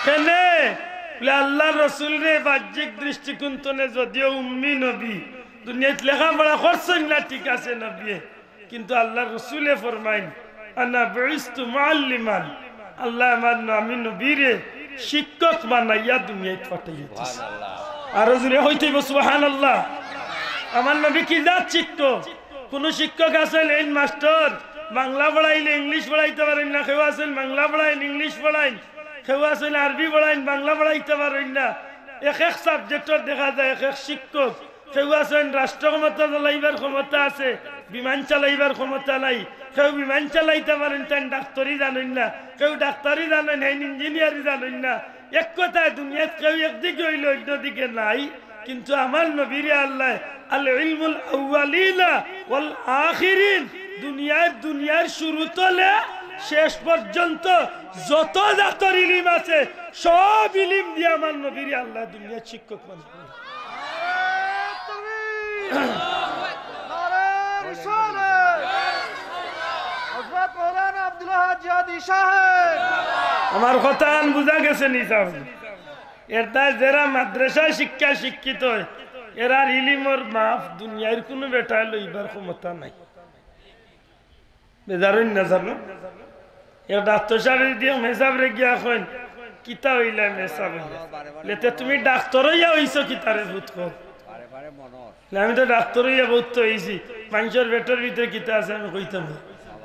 কেনে? বলে, আল্লার রসুলরে বাহ্যিক দৃষ্টিকোণ তনে যুদিও উম্মি নবী, দুনিয়াত লেখাপড়া করছইন না, ঠিক আছে নবীয়ে, কিন্তু আল্লাহর রসুলে ফরমাইন, "আনা বুইস্তু মুআল্লিমান।" আল্লায় আমার ন-, আমি নবীরে শিক্ষক বানাইয়া দুনিয়াত পাঠাইয়া দিছে। আরো জোরে কইতে অইবো সুবহানাল্লাহ। আমার নবী কি জাত শিক্ষক? কুনু শিক্ষক আছইন, এইন মাস্টর, বাংলা পড়াইলে ইংলিশ পড়াইতা পারইন না, কেউ আছইন বাংলা পড়াইন, ইংলিশ পড়াইন, কেউ আছইন আরবি পড়াইন, বাংলা পড়াইতা পারইন না। এক এক সাবজেক্টর দেখা যায় এক এক শিক্ষক। কেউ আছইন রাষ্ট্র ক্ষমতা চালাইবার ক্ষমতা আছে, বিমান চালাইবার ক্ষমতা নাই। কেউ বিমান চালাইতা পারইন, তাইন ডাক্তারি জানইন না, কেউ ডাক্তারি জানইন, হেইন ইঞ্জিনিয়ারি জানইন না। এক কথায় দুনিয়াত কেউ একদিকে অইলে অইন্য দিকে নাই। কিন্তু আমার নবীরে আল্লায় আল ইলমুল আউয়ালিনা ওয়াল আখিরিন, দুনিয়ার, দুনিয়ার শুরু তলে শেষ পর্যন্ত যত জাতর ইলিম আছে, সব ইলিম দিয়া আমার নবীরে আল্লায় দুনিয়ার শিক্ষক বানাইছে। নারায়ে রিসালাত। হযরত মাওলানা আব্দুল ওয়াহাব জিহাদী সাহেব। আমার কথাখান বুঝা গেছে নি সাব? এর দায় যেরা মাদ্রাসায় শিক্ষা শিক্ষিত অয়, এরার ইলিমর মাপ দুনিয়ার কুনু বেটায় লইবার ক্ষমতা নাই। বেজার অইন না জানো? এক ডাক্তার সাবে যদি এক মেসাবরে গিয়া কইন, "কিতা অইলা মেসাব অইলা?" লে, "তে তুমি ডাক্তার অইয়া অইছো কিতারে ফুত কও?" লে, "আমি তো ডাক্তার অইয়া বউত অইছি, মানষর পেটর ভিতরে কিতা আছে আমি কইতাম না।"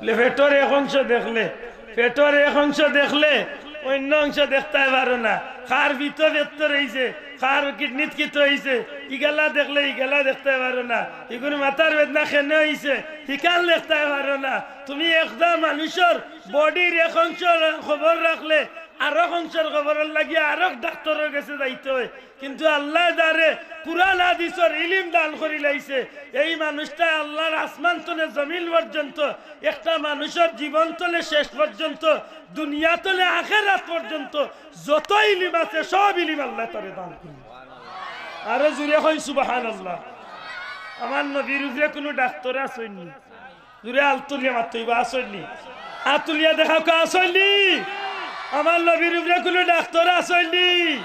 লে, "পেটর এক অংশ দেখলে, পেটর এক অংশ দেখলে অইন্য অংশ দেখতায় পারো না। কার ভিতর পেটর অইছে, কার কিডনিত কিতা অইছে, ইগালা দেখলে ইগালা দেখতায় পারো না। ইগুর মাথার বেদনা কেনে অইছে, হিখান দেখতায় পারো না। তুমি একটা মানুষর বডির এক অংশ খবর রাখলে আরক অংশর খবরর লাগি আরক ডাক্তারর গেছে যাইতে অয়।" কিন্তু আল্লায় যারে কুরআন হাদিসর ইলিম দান করিলাইছে, এই মানুষটায় আল্লার আসমান তনে জমিন পর্যন্ত, একটা মানুষর জীবন তনে শেষ পর্যন্ত, দুনিয়া তনে আখেরাত পর্যন্ত যত ইলিম আছে, সব ইলিম আল্লায় তারে দান করি। আরো জোরে কইন সুবহানাল্লাহ। আমার নবীর উপরে কুনু ডাক্তার আছইন নি? জোরে আত তুলিয়া মাতইন বা আছইন নি? আত তুলিয়া দেখাউক্কা আছইন নি? আমার নবীর উপরে কুনু ডাক্তার আছইন নি?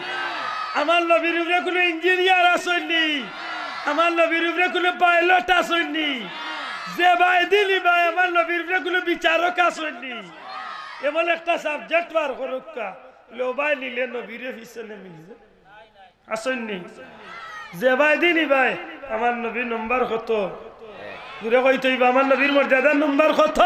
আমার নবীর উপরে কুনু ইঞ্জিনিয়ার আছইন নি? আমার নবীর উপরে কুনু পাইলট আছইন নি? যেবায় দিন ইবায় আমার নবীর উপরে কুনু বিচারক আছইন নি? এমন একটা সাবজেক্ট বার করউক্কা, লো ভাই নিলে নবীরে পিছনে মিলবে। আছইন নি? যেবায় দিন ইবায় আমার নবীর নম্বর কত? জোরে কইতে অইবো, আমার নবীর মর্যাদার নম্বর কত?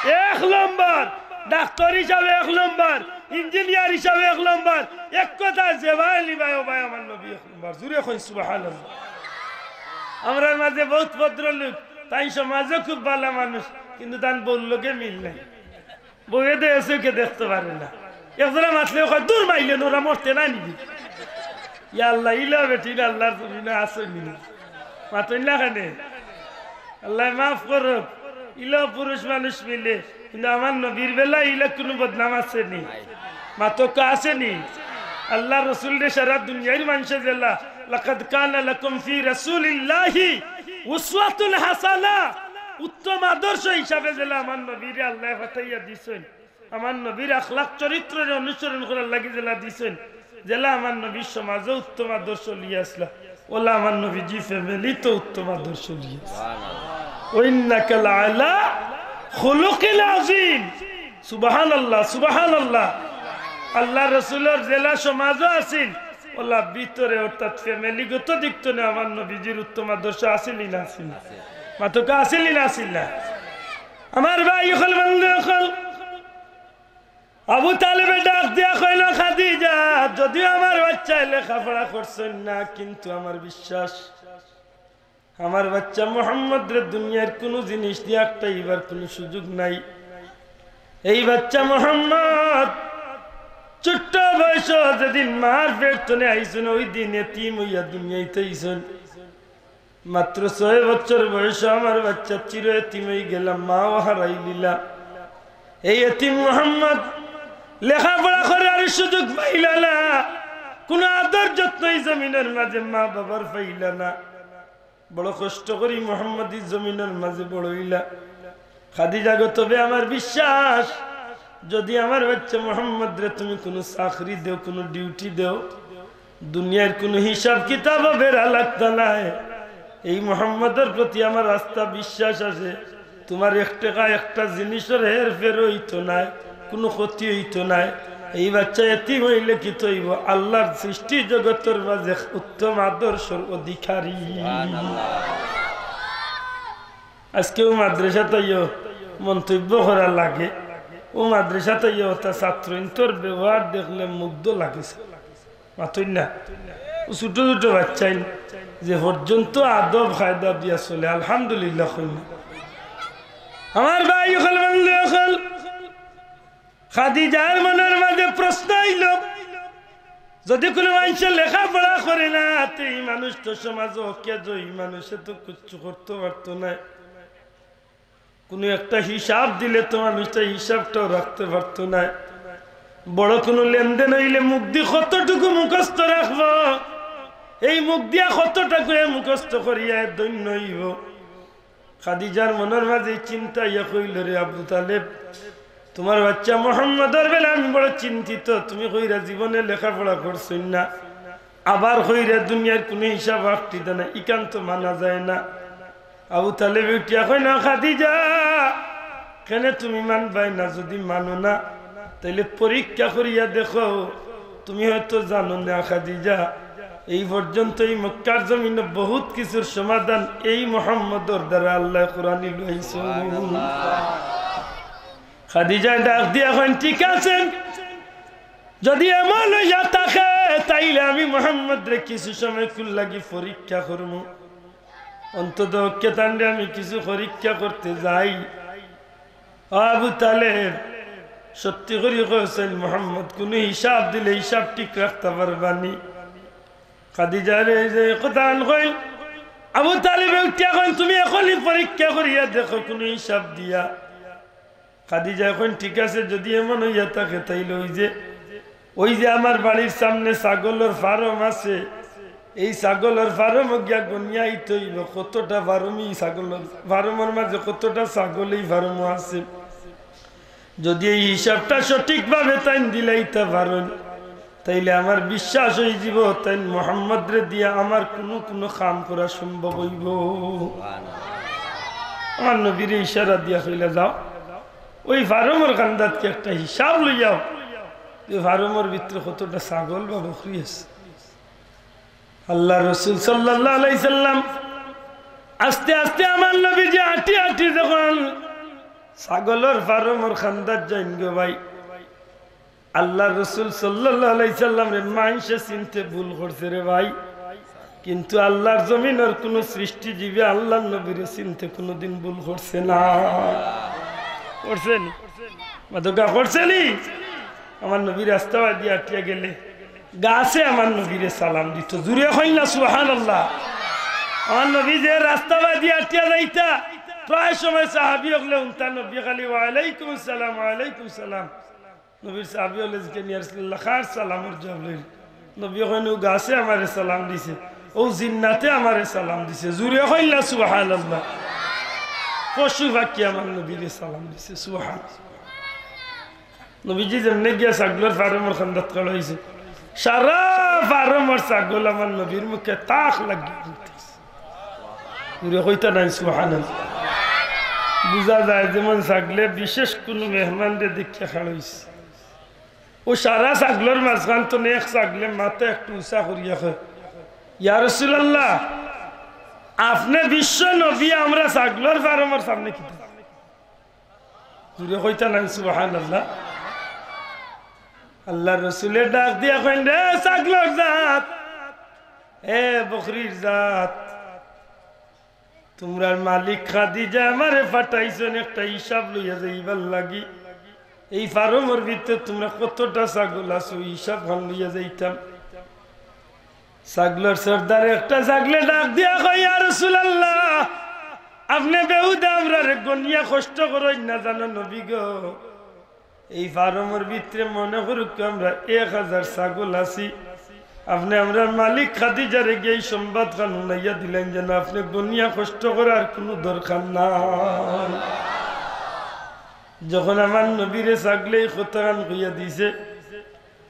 এক নম্বর। ডাক্তার হিসাবে এক নম্বর, ইঞ্জিনিয়ার হিসাবে এক নম্বর। এক কথায় যেবায় নিবায় ওবায় আমার নবী এক নম্বর। জোরে কইন সুবহানাল্লাহ। আমরার মাঝে বউত ভদ্রলোক, তাইন সমাজে খুব ভালা মানুষ, কিন্তু তান বউর লগে মিল নাই। বউয়ে দে এসে ওকে দেখতে পারে না। একজনে মাতলে কয়, "দূর মাইলে নোরা মরতে না নিবি।" ইয়া আল্লাহ, ইলা বেটি না আল্লাহর জমিনে আছইন নি? মাতইন না কেনে? আল্লায় মাফ করউক। ইলা পুরুষ মানুষ মিলে, কিন্তু আমার নবীর বেলা ইলা কুনু বদনাম আছে নি? মাতউক্কা আছে নি? আল্লার রসুলরে সারা দুনিয়ার মানষে যেলা, "লাকাদ কানা লাকুম ফি রাসূলিল্লাহি উসওয়াতুন হাসানাহ", উত্তম আদর্শ হিসাবে যেলা আমার নবীরে আল্লায় পাঠাইয়া দিছইন। আমার নবীর আখলাক চরিত্ররে অনুসরণ করার লাগি যেলা দিছইন, যেলা আমার নবীর সমাজে উত্তম আদর্শ লইয়া আছলা, ওলা আমার নবীজি ফ্যামিলিত উত্তম আদর্শ লইয়া আছলা। "ওয়া ইন্নাকা লাআলা খুলুকিন আযীম।" সুবহানাল্লাহ, সুবহানাল্লাহ। আল্লার রসুলর যেলা সমাজও আছিল, ওলা ভিতরে অর্থাৎ ফ্যামিলিগত দিক তনে আমার নবীজির উত্তম আদর্শ আছিল নি না আছিল না? মাতউক্কা আছিল নি না আছিল না? আমার ভাই অকল, বন্ধু অকল, আবু তালেবে ডাক দিয়া কইল, "খাদিজা, যদিও আমার বাইচ্চায় লেখাপড়া করছইন না, কিন্তু আমার বিশ্বাস, আমার বাইচ্চা মোহাম্মদরে দুনিয়ার কুনু জিনিস দিয়া আটকাইবার কুনু সুযোগ নাই। এই বাইচ্চা মোহাম্মদ ছোট্ট বয়সো যেদিন মার পেট তনে আইছইন, ওই দিন এতিম অইয়া দুনিয়াত আইছইন।" মাত্র ছয় বছর বয়সো আমার বাইচ্চা চির এতিম অইগেলা, মাও হারাইলিলা। এই এতিম মোহাম্মদ লেখাপড়া করার সুযোগ পাইলা না, কুনু আদর যত্ন ই জমিনর মাঝে মা বাবার পাইলা না। বড় কষ্ট করি মোহাম্মদ ই জমিনর মাঝে বড় অইলা। খাদিজা গো, তবে আমার বিশ্বাস, যুদি আমার বাইচ্চা মোহাম্মদরে তুমি কুনু চাকরি দেও, কুনু ডিউটি দেও, দুনিয়ার কুনু হিসাব কিতাবও বেরা লাগতা নায়। এই মোহাম্মদর প্রতি আমার আস্থা বিশ্বাস আছে, তুমার এক টেকা একটা জিনিসর হেরফের অইতো নায়, কুনু ক্ষতি অইতো নায়। এই বাচ্চা এতিম অইলে কিতা অইবো? আল্লার সৃষ্টি জগতর মাঝে উত্তম আদর্শর অধিকারী। আজকে অউ মাদ্রাসাত আইয়া মন্তব্য করা লাগে, অউ মাদ্রাসাত আইয়া অতা ছাত্র ইন্তর ব্যবহার দেখলে মুগ্ধ লাগে। মাতইন না? অউ ছোট ছোট বাচ্চাইন যে পর্যন্ত আদব কায়দা দিয়া চলে, আলহামদুলিল্লাহ কইন না? আমার ভাই অকল, বন্ধু অকল, খাদিজার মনর মাঝে প্রশ্ন আইলো, যদি কুনু মানষে লেখাপড়া করে না, তে ই মানুষ তো সমাজো কেজো, ই মানুষে তো কিচ্ছু করতো পারতো নায়। কুনু একটা হিসাব দিলে তো মানুষটা হিসাবটাও রাখতে পারতো নায়। বড় কুনু লেনদেন অইলে মুখদি কতটুকু মুখস্থ রাখবো, এই মুখ দিয়া কতটুকু মুখস্থ করিয়া এ ধন্য অইবো। খাদিজার মনর মাঝে চিন্তা আইয়া কইলো, রে আবু তালেব, তুমার বাচ্চা মোহাম্মদর বেলা আমি বড় চিন্তিত। তুমি কইরা জীবনে লেখাপড়া করছইন না, আবার কইরা দুনিয়ার কুনু হিসাব আটকিতা না, ইখান তো মানা যায় না। আবু তালেবে উঠিয়া কইন, না খাদিজা, কেনে তুমি মানবায় না? যদি মানো না, তাইলে পরীক্ষা করিয়া দেখো। তুমি হয়তো জানো না খাদিজা, এই পর্যন্ত এই মক্কার জমিনো বহুত কিছুর সমাধান এই মোহাম্মদর দ্বারা আল্লায় কুরানি লইছইন। খাদিজায় ডাক দিয়া কইন, ঠিক আছে, যদি এমন অইয়া থাকে, তাইলে আমি মোহাম্মদরে কিছু সময় কুন লাগি পরীক্ষা করমু। অন্তত পক্ষে তানরে আমি কিছু পরীক্ষা করতে যাই। ও আবু তালেব, সত্যি করি কইছইন মোহাম্মদ, কুনু হিসাব দিলে হিসাব ঠিক রাখতা পারবানি? খাদিজারে এই যে কথাখান কইল, আবু তালেবে উঠিয়া কইন, তুমি এখনই পরীক্ষা করিয়া দেখো কুনু হিসাব দিয়া। খাদিজায় কইন, ঠিক আছে, যদি এমন অইয়া থাকে, তাইলে ওই যে, ওই যে আমার বাড়ির সামনে ছাগলর ফার্ম আছে, এই ছাগলর ফার্মো গিয়া গনিয়া আইতে অইবো কতটা ফার্মো, ই ছাগলর ফার্মর মাঝে কতটা ছাগল এই ফার্মো আছে। যদি এই হিসাবটা সঠিকভাবে তাইন দিলাইতা পারইন, তাইলে আমার বিশ্বাস অইযিবো, তাইন মোহাম্মদরে দিয়া আমার কুনু কুনু কাম করা সম্ভব অইবো। আমার নবীরে ইশারা দিয়া কইলা, যাও, ওই ফার্মর কান্দাত কি একটা হিসাব লইয়াও, যে ফার্মর ভিতরে কতটা ছাগল বা বকরি আছে। আল্লার রসুল সাল্লাল্লাহু আলাইহি সাল্লাম আস্তে আস্তে আমার নবীজি আটি আটি যখন ছাগলর ফার্মর কান্দাত যাইন গো ভাই, আল্লার রসুল সাল্লাল্লাহু আলাইহি সাল্লামরে মানষে চিনতে ভুল করছে রে ভাই, কিন্তু আল্লার জমিনর কুনু সৃষ্টিজীবী আল্লার নবীরে চিনতে কুনুদিন ভুল করছে না। করছে নি? মাদকা করছে নি? আমার নবী রাস্তাবাদি আটিয়া গেলে গাছে আমার নবীরে সালাম দিত। জুরে কইন না সুবহানাল্লাহ। আমার নবী যে রাস্তাবাদি আটিয়া যাইতা, প্রায় সময় সাহাবী অকলে হুনতা নবী খালি ওয়ালাইকুম সালাম, ওয়ালাইকুম সালাম। নবীর সাহাবী অকলে জিকাইন, ইয়া রাসুলাল্লাহ, কার সালামর জুয়াব লইল? নবী কইন, ও গাছে আমারে সালাম দিছে, ও জিন্নাতে আমারে সালাম দিছে। জুরে কইন না সুবহানাল্লাহ। পশু পাখি আমার নবীরে সালাম দিছে, সুবহানাল্লাহ। নবীজি যেমনে গিয়া ছাগলর ফার্মর কান্দাত খাড়া অইছে, সারা ফার্মর ছাগল আমার নবীর মুখে তাক লাগিয়া উঠছে। জুরে কইতা নায় সুবহানাল্লাহ। বুঝা যায় যেমন ছাগলে বিশেষ কুনু মেহমানরে দেখিয়া খাড়া অইছে। ও সারা ছাগলর মাঝখান তনে এক ছাগলে মাথা একটু উচা করিয়া কয়, ইয়া রাসুলাল্লাহ, আপনে বিশ্ব নবী, আমরা ছাগলর ফার্মর সামনে কিতা? জুরে কইতা নায় সুবহানাল্লাহ। আল্লার রসুলে ডাক দিয়া কইন, রে ছাগলর জাত, এ বকরির জাত, তুমরার মালিক খাদিজায় আমারে পাঠাইছইন একটা হিসাব লইয়া যাইবার লাগি। এই ফার্মর ভিতরে তুমরা কতটা ছাগল আছো, হিসাব খান লইয়া যাইতাম। ছাগলর সর্দারে একটা ছাগলে ডাক দিয়া কয়, ইয়া রাসুলাল্লাহ, আপনে বেহুদা আমরারে গনিয়া কষ্ট করইন না জানো নবী গো। এই ফার্মর ভিতরে মনে করুক্কা আমরা এক হাজার ছাগল আছি, আপনে আমরার মালিক খাদিজারে গিয়া এই সংবাদ খান হুনাইয়া দিলাইন যেন আপনে গনিয়া কষ্ট করার কুনু দরকার নাই। যখন আমার নবীরে ছাগলে এই কথা খান কইয়া দিছে,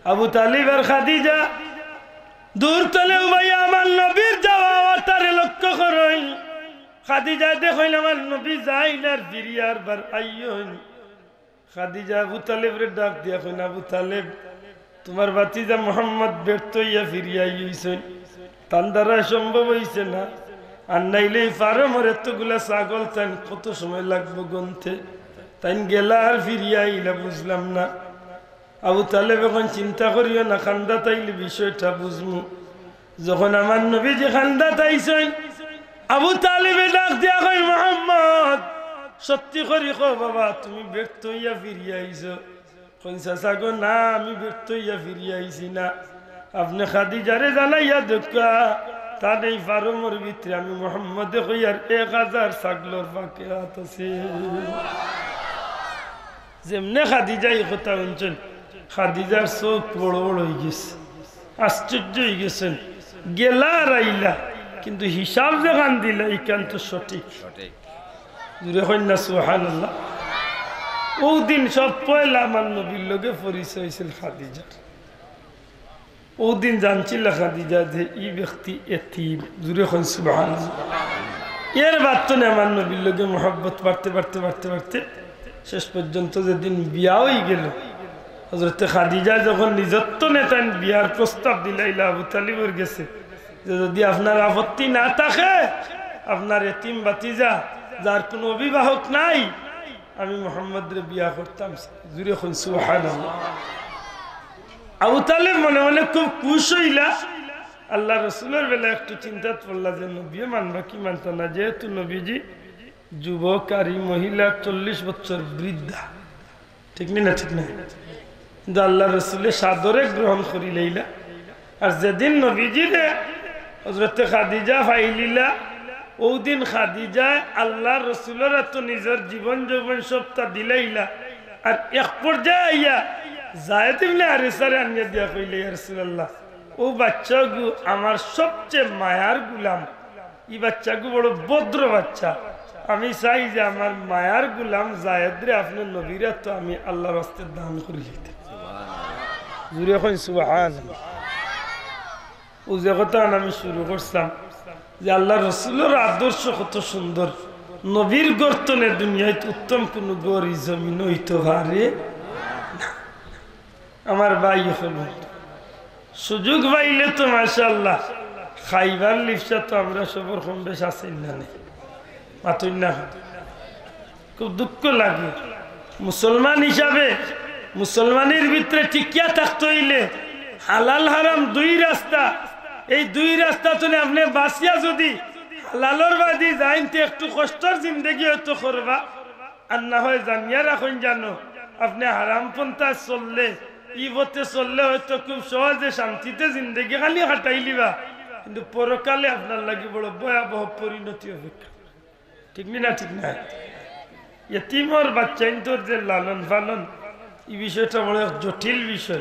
আবু তালিব আর খাদিজা দূর তনে উবাইয়া আমার নবীর যাওয়া আওয়াজরে লক্ষ্য করইন। খাদিজায় দেখইন আমার নবী যাইন আর ফিরিয়া আরবার আইয়ইন। খাদিজা আবু তালেবরে ডাক দিয়া কইন, "আবু তালেব, তুমার ভাতিজা মুহাম্মদ ব্যর্থ অইয়া ফিরিয়া আইছইন। তান দ্বারা সম্ভব অইছে না। আর নাইলে ই ফার্মর এতগুলা ছাগল তাইন কত সময় লাগবো গনতে? তাইন গেলা আর ফিরিয়া আইলা বুঝলাম না।" আবু তালেবে কইন, "চিন্তা করিও না, কান্দাত আইলে বিষয়টা বুঝমু।" যখন আমার নবীজি কান্দাত আইছইন, আবু তালেবে ডাক দিয়া কইন, "মুহাম্মদ, সত্যি করি কও বাবা, তুমি ব্যর্থ অইয়া ফিরিয়া আইছো?" কইন, "চাচা গো, না, আমি ব্যর্থ অইয়া ফিরিয়া আইছি না। আপনে খাদিজারে জানাইয়া দেউক্কা, তান ই ফার্মর ভিতরে আমি মুহাম্মদে কইয়ার এক হাজার ছাগলর ফাঁকে হাত আছে।" যেমনে খাদিজা ই কথা হুনছইন, খাদিজার চউখ বড় বড় অইগেছে, আশ্চর্য অইগেছইন। গেলা আর আইলা, কিন্তু হিসাব যেখান দিলা, ইখান তো সঠিক। সঠিক। জুরে কইন না সুবহানাল্লাহ। অউ দিন সব পয়লা আমার নবীর লগে পরিচয় অইছিল খাদিজার। অউ দিন জানছিলা খাদিজা যে ই ব্যক্তি এতিম। জুরে কইন সুবহানাল্লাহ। এর বাদ তনে আমার নবীর লগে মহব্বত বাড়তে, বাড়তে, বাড়তে, বাড়তে শেষ পর্যন্ত যেদিন বিয়া অইগেলো, হযরতে খাদিজা যখন নিজর তনে তাইন বিয়ার প্রস্তাব দিলাইলা আবু তালিবর গেছে যে, "যদি আপনার আপত্তি না থাকে, আপনার এতিম ভাতিজা, যার কুনু অভিভাবক নাই, আমি মুহাম্মদরে বিয়া করতাম।" জুরে কইন সুবহানাল্লাহ। আবু তালেব মনে মনে খুব খুশ অইলা। আল্লার রসুলর বেলা একটু চিন্তাত পড়লা যে নবীয়ে মানবা কি মানতা না, যেহেতু নবীজি যুবক আর ই মহিলা চল্লিশ বছর বৃদ্ধা, ঠিক নি না? ঠিক না? কিন্তু আল্লার রসুলে সাদরে গ্রহণ করিলাইলা। আর যেদিন নবীজিরে হযরতে খাদিজা পাইলিলা, অউ দিন খাদিজায় আল্লার রসুলর আতো নিজর জীবন যৌবন সবটা দিলাইলা। আর এক পর্যায়ে আইয়া যায়েদ ইবনে হারেছারে আনিয়া দিয়া কইলা, "ইয়া রাসুলাল্লাহ, অউ বাইচ্চাগু আমার সবচে মায়ার গুলাম, ই বাইচ্চাগু বড় ভদ্র বাইচ্চা, আমি চাই যে আমার মায়ার গুলাম যায়েদরে আপনে নবীর আতো আমি আল্লার ওয়াস্তে দান করিলিতাম।" জুরে কইন সুবহানাল্লাহ। অউ যে কথাখান আমি শুরু করছিলাম যে আল্লার রসুলর আদর্শ কত সুন্দর, নবীর ঘর তনে দুনিয়াত উত্তম কুনু ঘর ই জমিনো অইতো পারে না। আমার ভাই অকল, সুযোগ পাইলে তো মাশাআল্লাহ, খাইবার লিপসা তো আমরা সবর কম বেশ আছে না নি? মাতইন না। খুব দুঃখ লাগে। মুসলমান হিসাবে মুসলমানির ভিতরে টিকিয়া থাকতে অইলে হালাল হারাম দুই রাস্তা, এই দুই রাস্তা তনে আপনে বাচিয়া যদি হালালর বাদি যাইন তে একটু কষ্টর জিন্দেগি অয়তো করবা, আর না হয় জানিয়া রাখইন জানো, আপনে হারাম পন্থায় চললে, ই পথে চললে অয়তো খুব সহজে শান্তিতে জিন্দেগি খালি কাটাইলিবা, কিন্তু পরকালে আপনার লাগি বড় ভয়াবহ পরিণতি অপেক্ষা। ঠিক নি না? ঠিক না? এতিমর বাইচ্চাইন্তর যে লালন পালন, ই বিষয়টা বড় এক জটিল বিষয়।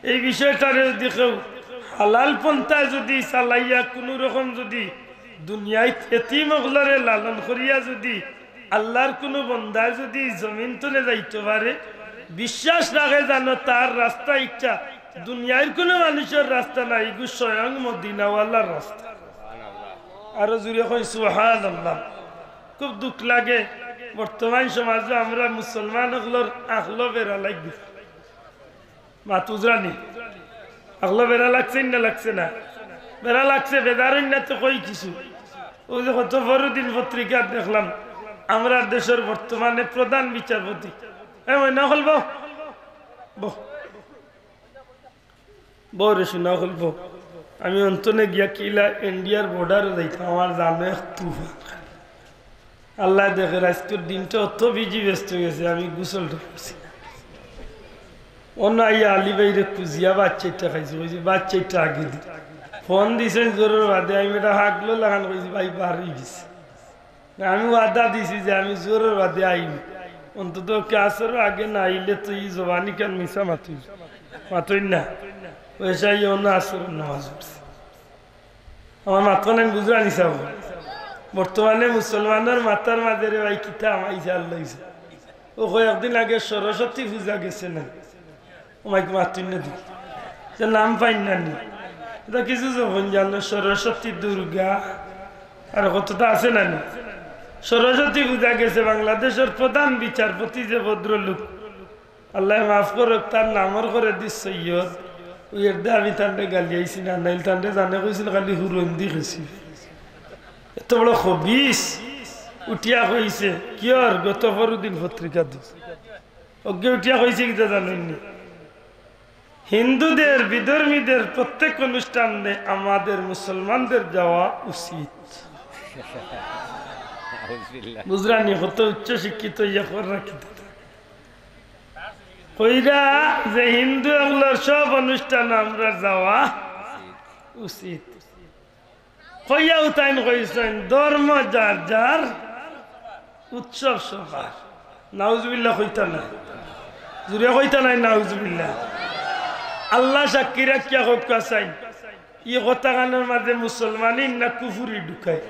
এই বিষয়টারে যদি কেউ হালাল পন্থায় যদি চালাইয়া কুনু রকম যদি দুনিয়াত এতিম অকলরে লালন করিয়া যদি আল্লার কুনু বন্দায় যদি জমিন তনে যাইতো পারে, বিশ্বাস রাখে জানো তার রাস্তা ইচ্ছা দুনিয়ার কুনু মানুষর রাস্তা নায়, ইগু স্বয়ং মদিনাওয়ালার রাস্তা। আরো জুরে কইন সুবহানাল্লাহ। খুব দুঃখ লাগে, বর্তমান সমাজো আমরা মুসলমান অকলর আখলো বেড়া লাগি গেছে। মাত বুঝরা নি? আখলো বেড়া লাগছে না, লাগছে না? বেড়া লাগছে, বেজার অইন না তো কই কিছু। অউ যে কত বড় দিন পত্রিকাত দেখলাম, আমরার দেশর বর্তমানে প্রধান বিচারপতি, এ ময়না অকল বও, বও। বও রে সোনা অকল বও। আমি অন্তনে গিয়া কিলা ইন্ডিয়ার বর্ডারো যাইতাম, আমার জানো এক তুফান। আল্লায় দেখের আইজকুর দিনটা অত বিজি ব্যস্ত গেছে, আমি গোসলটা করছি না। অনো আইয়া আলী ভাইরে খুজিয়া ভাত চাইরটা খাইছি, কইছি, "ভাত চাইরটা আগে দি।" ফোন দিছইন জোরর বাদে, আমি বেটা হাগলো লাখান কইছি, "ভাই, বার অইগেছি।" না, আমি ওয়াদা দিছি যে আমি জোহরর বাদে আইমু। অন্তত কি আসরর আগে না আইলে তো ই জবানিখান মিছা মাতইন, মাতইন না। অউ এশায় অনো আসরর নামাজ পড়ছি। আমার মাতখান আমি বুঝরা নি চাও। বর্তমানে মুসলমানর মাথার মাঝে রে ভাই কিতা হামাইছে আল্লায় জানে। অউ কয়েকদিন আগে সরস্বতী পূজা গেছে না? ও মাইক মাতইন না দি। ইতা নাম পাইন না নি? ইতা কিছু যখন জানো, সরস্বতী, দুর্গা, আর কতটা আছে না নি? সরস্বতী পূজা গেছে, বাংলাদেশর প্রধান বিচারপতি যে ভদ্রলোক, আল্লায় মাফ করউক, তার নামর করে দিস সৈয়দ, অউ এরদে আমি তানরে গালি আইছি না, নাইলে তানরে জানে কইছিল খালি হুরন্দি খেছি। এত বড় খবিস, উঠিয়া কইছে, "কিয়র গত পরদিন পত্রিকা দিস।" অগে উঠিয়া কইছে কিতা জানইন নি? হিন্দুদের, বিধর্মীদের প্রত্যেক অনুষ্ঠানে আমাদের মুসলমানদের যাওয়া উচিত। নাউজুবিল্লাহ। বুঝরা নি, কত উচ্চ শিক্ষিত ইয়া কর রাখি দিতা। কইরা যে হিন্দু অকলর সব অনুষ্ঠানে আমরার যাওয়া উচিত। কইয়া উতাইন কইছইন, "ধর্ম যার যার, উৎসব সবার।" নাউজুবিল্লাহ কইতা নায়? জুরে কইতা নায় নাউজুবিল্লাহ? আল্লাহ সাক্ষী রাখিয়া কউক্কা চাইন, ই কথাখানর মাঝে মুসলমানি না কুফরি ঢুকায়?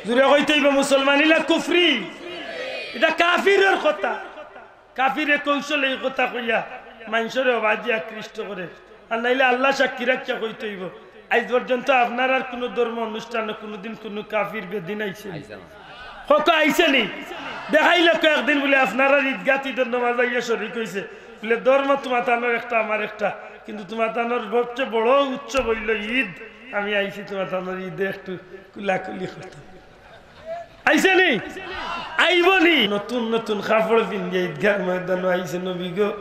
জুরে কইতে অইবো, মুসলমানি না কুফরি? ইটা কাফিরর কথা। কাফিরে কৌশলে ই কথা কইয়া মানষরে অবাজি আকৃষ্ট করে। আর নাইলে আল্লাহ সাক্ষী রাখিয়া কইতে অইবো, আইজ পর্যন্ত আপনারার কুনু ধর্ম অনুষ্ঠানো কুনুদিন কুনু কাফির বেদিন আইছে নি? আইছে না। কউক্কা আইছে নি? দেখাইলে কয়েকদিন বুলে আপনারার ইদগাত ইদর নমাজ আইয়া শরিক অইছে। বুলে, "ধর্ম তুমাতানর একটা, আমার একটা, কিন্তু তুমাতানর সবচে বড় উৎসব অইলো ইদ। আমি আইছি তুমাতানর ইদে একটু কুলাকুলি করতাম।" আইছে নি? আইবো নি? নতুন নতুন কাপড় পিন্দিয়া ইদগার ময়দানো আইছে, "নবী গো,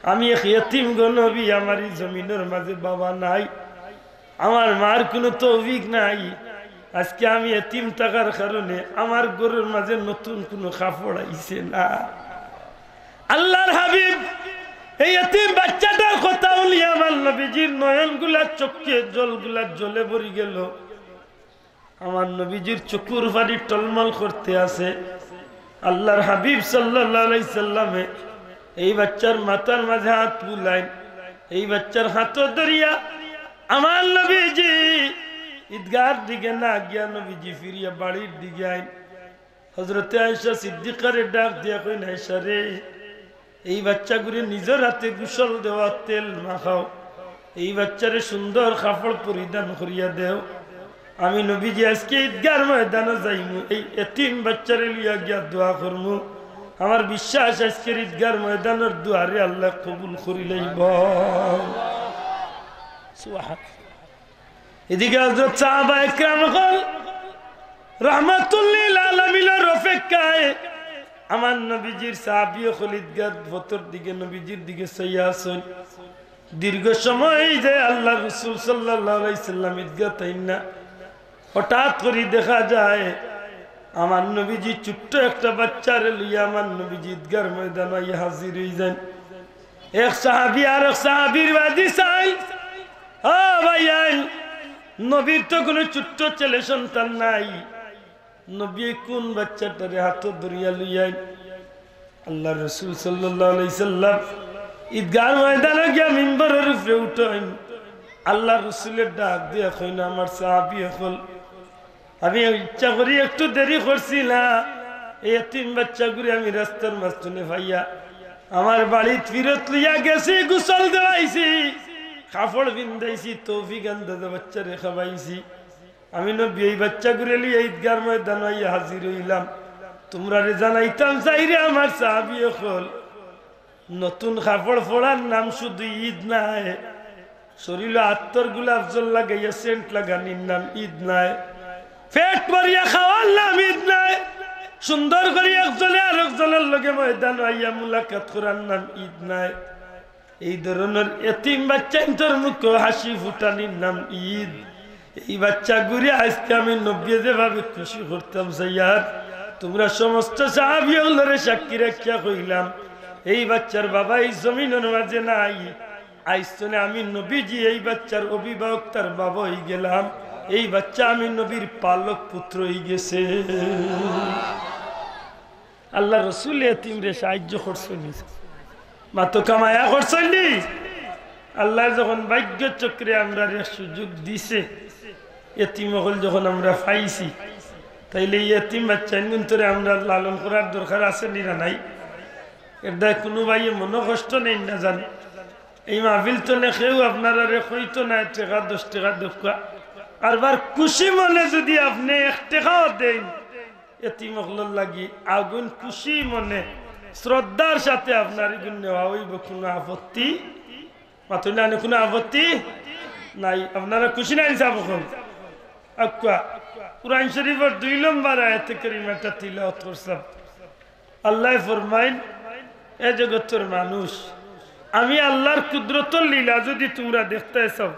আমি এক এতিম গো নবী, আমার ই জমিনর মাঝে বাবা নাই, আমার মার কুনু তৌফিক নাই। আজকে আমি এতিম থাকার কারণে আমার ঘরর মাঝে নতুন কুনু কাপড় আইছে না।" আল্লাহর হাবিব, এই এতিম বাচ্চাটার কথা হুনিয়া আমার নবীজির নয়নগুলা চক্ষে জলগুলা জলে ভরি গেল। আমার নবীজির চকুর পানি টলমল করতে আছে। আল্লাহর হাবিব সাল্লাল্লাহু আলাইহি সাল্লামে এই বাচ্চার মাথার মাঝে হাত বুলাইন, এই বাচ্চার হাত ধরিয়া আমার নবীজি ইদগার দিকে না গিয়া নবীজি ফিরিয়া বাড়ির দিকে আইন। হযরতে আয়েশা সিদ্দিকারে ডাক দিয়া কইন, "আয়েশা রে, এই বাচ্চাগুরে নিজর হাতে গোসল দেওয়া, তেল মাখাও, এই বাচ্চারে সুন্দর কাপড় পরিধান করিয়া দেও। আমি নবীজি আজকে ইদগার ময়দানো যাইমু, এই এতিম বাচ্চারে লইয়া গিয়া দোয়া করমু। আমার বিশ্বাস আজকের ইদগার ময়দানর দোয়ারে আল্লাহ কবুল করি লইব।" সুবহান। এদিকে হযরত সাহাবা একরাম অকল রাহমাতুল্লিল আলামিনর অপেক্ষায় আমার নবীজির সাহাবী অকল ইদগার পথর দিকে নবীজির দিকে চাইয়া আছইন। দীর্ঘ সময় যে আল্লাহর রাসূল সাল্লাল্লাহু আলাইহি সাল্লাম ইদগাত আইন না, হঠাৎ করি দেখা যায় আমার নবীজি ছোট্ট একটা বাচ্চারে লইয়া আমার নবীজি ইদগার ময়দানো আইয়া হাজির অই যাইন। এক সাহাবী আর এক সাহাবীর বাদি চাইন, "ও ভাইয়াইন, নবীর তো কুনু ছোট্ট ছেলে সন্তান নাই, নবী কুন বাচ্চাটারে হাতো ধরিয়া লইয়াইন?" আল্লাহর রাসূল সাল্লাল্লাহু আলাইহি সাল্লাম ইদগার ময়দানো গিয়া মিম্বরর উপরে উঠইন। আল্লাহর রাসূলে ডাক দিয়া কইন, "আমার সাহাবী অকল, আমি ইচ্ছা করি একটু দেরি করছি না, এই এতিম বাচ্চাগুরে আমি রাস্তার মাঝখানে পাইয়া আমার বাড়িত ফিরত লইয়া গেছি, গোসল দেওয়াইছি, কাপড় পিন্দাইছি, তৌফিক আন্দাজে বাচ্চারে খাওয়াইছি। আমি নবী এই বাচ্চাগুরে লইয়া ইদগার ময়দানো আইয়া হাজির অইলাম। তুমরারে জানাইতাম চাইরে আমার সাহাবী অকল, নতুন কাপড় পরার নাম শুধু ইদ নায়, শরীলো আতর গোলাপ জল লাগাইয়া সেন্ট লাগানির নাম ইদ নায়, পেট ভরিয়া খাওয়ার নাম ইদ নায়, সুন্দর করি একজনে আরকজনর লগে ময়দানো আইয়া মুলাকাত করার নাম ইদ নায়।" এই ধরনর এতিম বাচ্চাইন্তর মুখো হাসি ফুটানির নাম ইদ। এই বাচ্চাগুরে আজকে আমি নবীয়ে যেভাবে খুশি করতাম চাইয়ার, তুমরা সমস্ত সাহাবী অকলরে সাক্ষী রাখিয়া কইলাম, এই বাচ্চার বাবা এই জমিনর মাঝে নাই। আইজ তনে আমি নবীজি এই বাচ্চার অভিভাবক, তার বাবা অই গেলাম। এই বাচ্চা আমি নবীর পালক পুত্র অই গেছে। আল্লাহর রাসূলে এতিমরে সাহায্য করছইন নি? মাতো কামাইয়া করছইন নি? আল্লায় যখন ভাগ্য চক্রে আমরারে সুযোগ দিছে, এতিম অকল যখন আমরা পাইছি, তাইলে এই এতিম বাচ্চাইনগুন্তরে আমরা লালন করার দরকার আছে নি না নাই? এর দায় কুনু ভাইয়ে মনো কষ্ট নেইন না জানি। এই মাহফিল তনে কেউ আপনারারে কইতো নায় টেকা দশ টেকা দেউক্কা। আরবার খুশি মনে যুদি আপনে এক টেকাও দেইন, এতিম অকলর লাগি আগুন খুশি মনে শ্রদ্ধার সাথে আপনার ইগুন নেওয়া অইবো, কুনু আপত্তি, মাতইন না, কুনু আপত্তি নাই। আপনারা খুশি নায়নি সাব অকল? আউক্কা, কুরআন শরীফর দুই নম্বর আয়াতে কারিমাটা তিলাওয়াত করছাম। আল্লায় ফরমাইন, এ জগতর মানুষ, আমি আল্লার কুদরতর লীলা যুদি তুমরা দেখতায় চাও,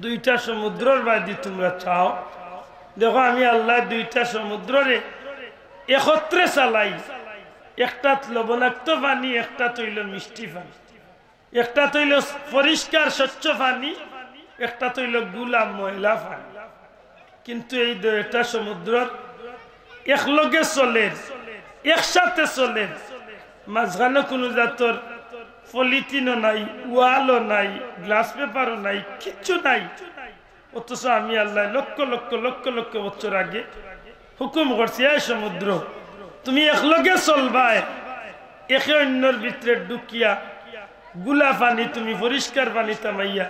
দুইটা সমুদ্রর বায়দি তুমরা চাও। দেখো, আমি আল্লায় দুইটা সমুদ্ররে একত্রে চালাই, একটাত লবণাক্ত পানি, একটাত অইলো মিষ্টি পানি। একটাত অইলো পরিষ্কার স্বচ্ছ পানি, একটাত অইলো গুলা ময়লা পানি। কিন্তু এই দুইটা সমুদ্রর একলগে চলের, একসাথে চলের, মাঝখানো কুনু জাতর পলিথিনও নাই, ওয়ালও নাই, গ্লাস পেপারও নাই, কিচ্ছু নাই। অথচ আমি আল্লায় লক্ষ লক্ষ লক্ষ লক্ষ বছর আগে হুকুম করছি, এ সমুদ্র, তুমি একলগে চলবায়, একে অইন্যর ভিতরে ঢুকিয়া গুলা পানি তুমি পরিষ্কার পানিত হামাইয়া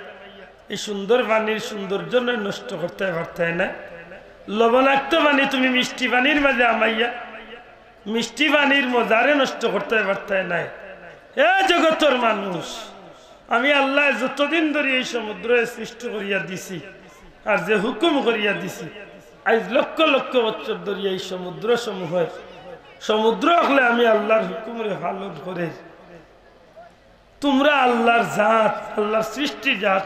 এই সুন্দর পানির সৌন্দর্য নষ্ট করতায় পারতায় নায়। লবণাক্ত পানি তুমি মিষ্টি পানির মাঝে হামাইয়া মিষ্টি পানির মজারে নষ্ট করতায় পারতায় নায়। এ জগতর মানুষ, আমি আল্লায় যতদিন ধরি এই সমুদ্ররে সৃষ্টি করিয়া দিছি, আর যে হুকুম করিয়া দিছি, আইজ লক্ষ লক্ষ বছর ধরি এই সমুদ্র সমূহে, সমুদ্র অকলে আমি আল্লার হুকুমরে পালন করের। তুমরা আল্লার জাত, আল্লার সৃষ্টি জাত,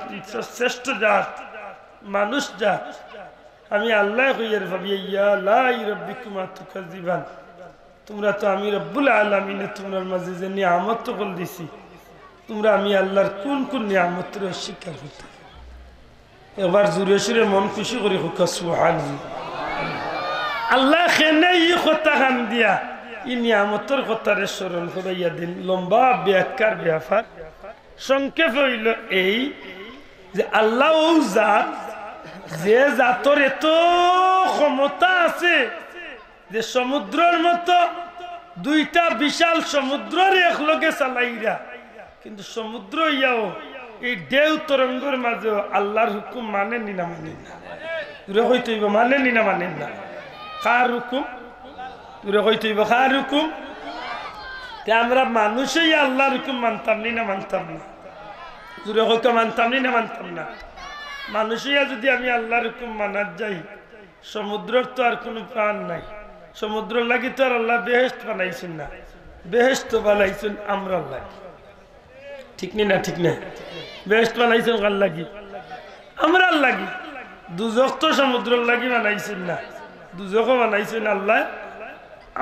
শ্রেষ্ঠ জাত, মানুষ জাত। আমি আল্লায় কইয়ার, ফাবিআইয়ি আলাই রাব্বিকুমা তুকাজ্জিবান। তুমরা তো আমি রব্বুল আলামিনে তুমরার মাঝে যে নিয়ামত অকল দিছি, তুমরা আমি আল্লার কুন কুন নিয়ামতরে অস্বীকার করতায়? একবার জুরে সুরে মন খুশি করি কউক্কা সুবহানাল্লাহ। আল্লায় কেনে ই কথাখান দিয়া, ই নিয়ামতর কথারে স্মরণ করাইয়া দিন, লম্বা ব্যাখ্যার ব্যাপার। সংক্ষেপে অইলো এই যে আল্লাহ অউ জাত, যে জাতর এত ক্ষমতা আছে, যে সমুদ্রর মতো দুইটা বিশাল সমুদ্ররে একলগে চালাইরা, কিন্তু সমুদ্র অইয়াও এই ঢেউ তরঙ্গর মাঝেও আল্লার হুকুম মানেনি না মানের না? জুরে কইতে অইবো, মানেনি না মানের না? কার হুকুম? জুরে কইতে অইবো, কার হুকুম? তে আমরা মানুষ অইয়া আল্লার হুকুম মানতাম নি না মানতাম না? জুরে কউক্কা, মানতাম নি না মানতাম না? মানুষ অইয়া যুদি আমি আল্লার হুকুম মানাত যাই, সমুদ্রর তো আর কুনু প্রাণ নাই, সমুদ্রর লাগি তো আর আল্লায় বেহেশত বানাইছইন না, বেহেশত বানাইছইন আমরার লাগি। ঠিক নি না? ঠিক না? বেহেশত বানাইছইন কার লাগি? আমরার লাগি। দুজখ তো সমুদ্রর লাগি বানাইছইন না, দুজখও বানাইছইন আল্লায়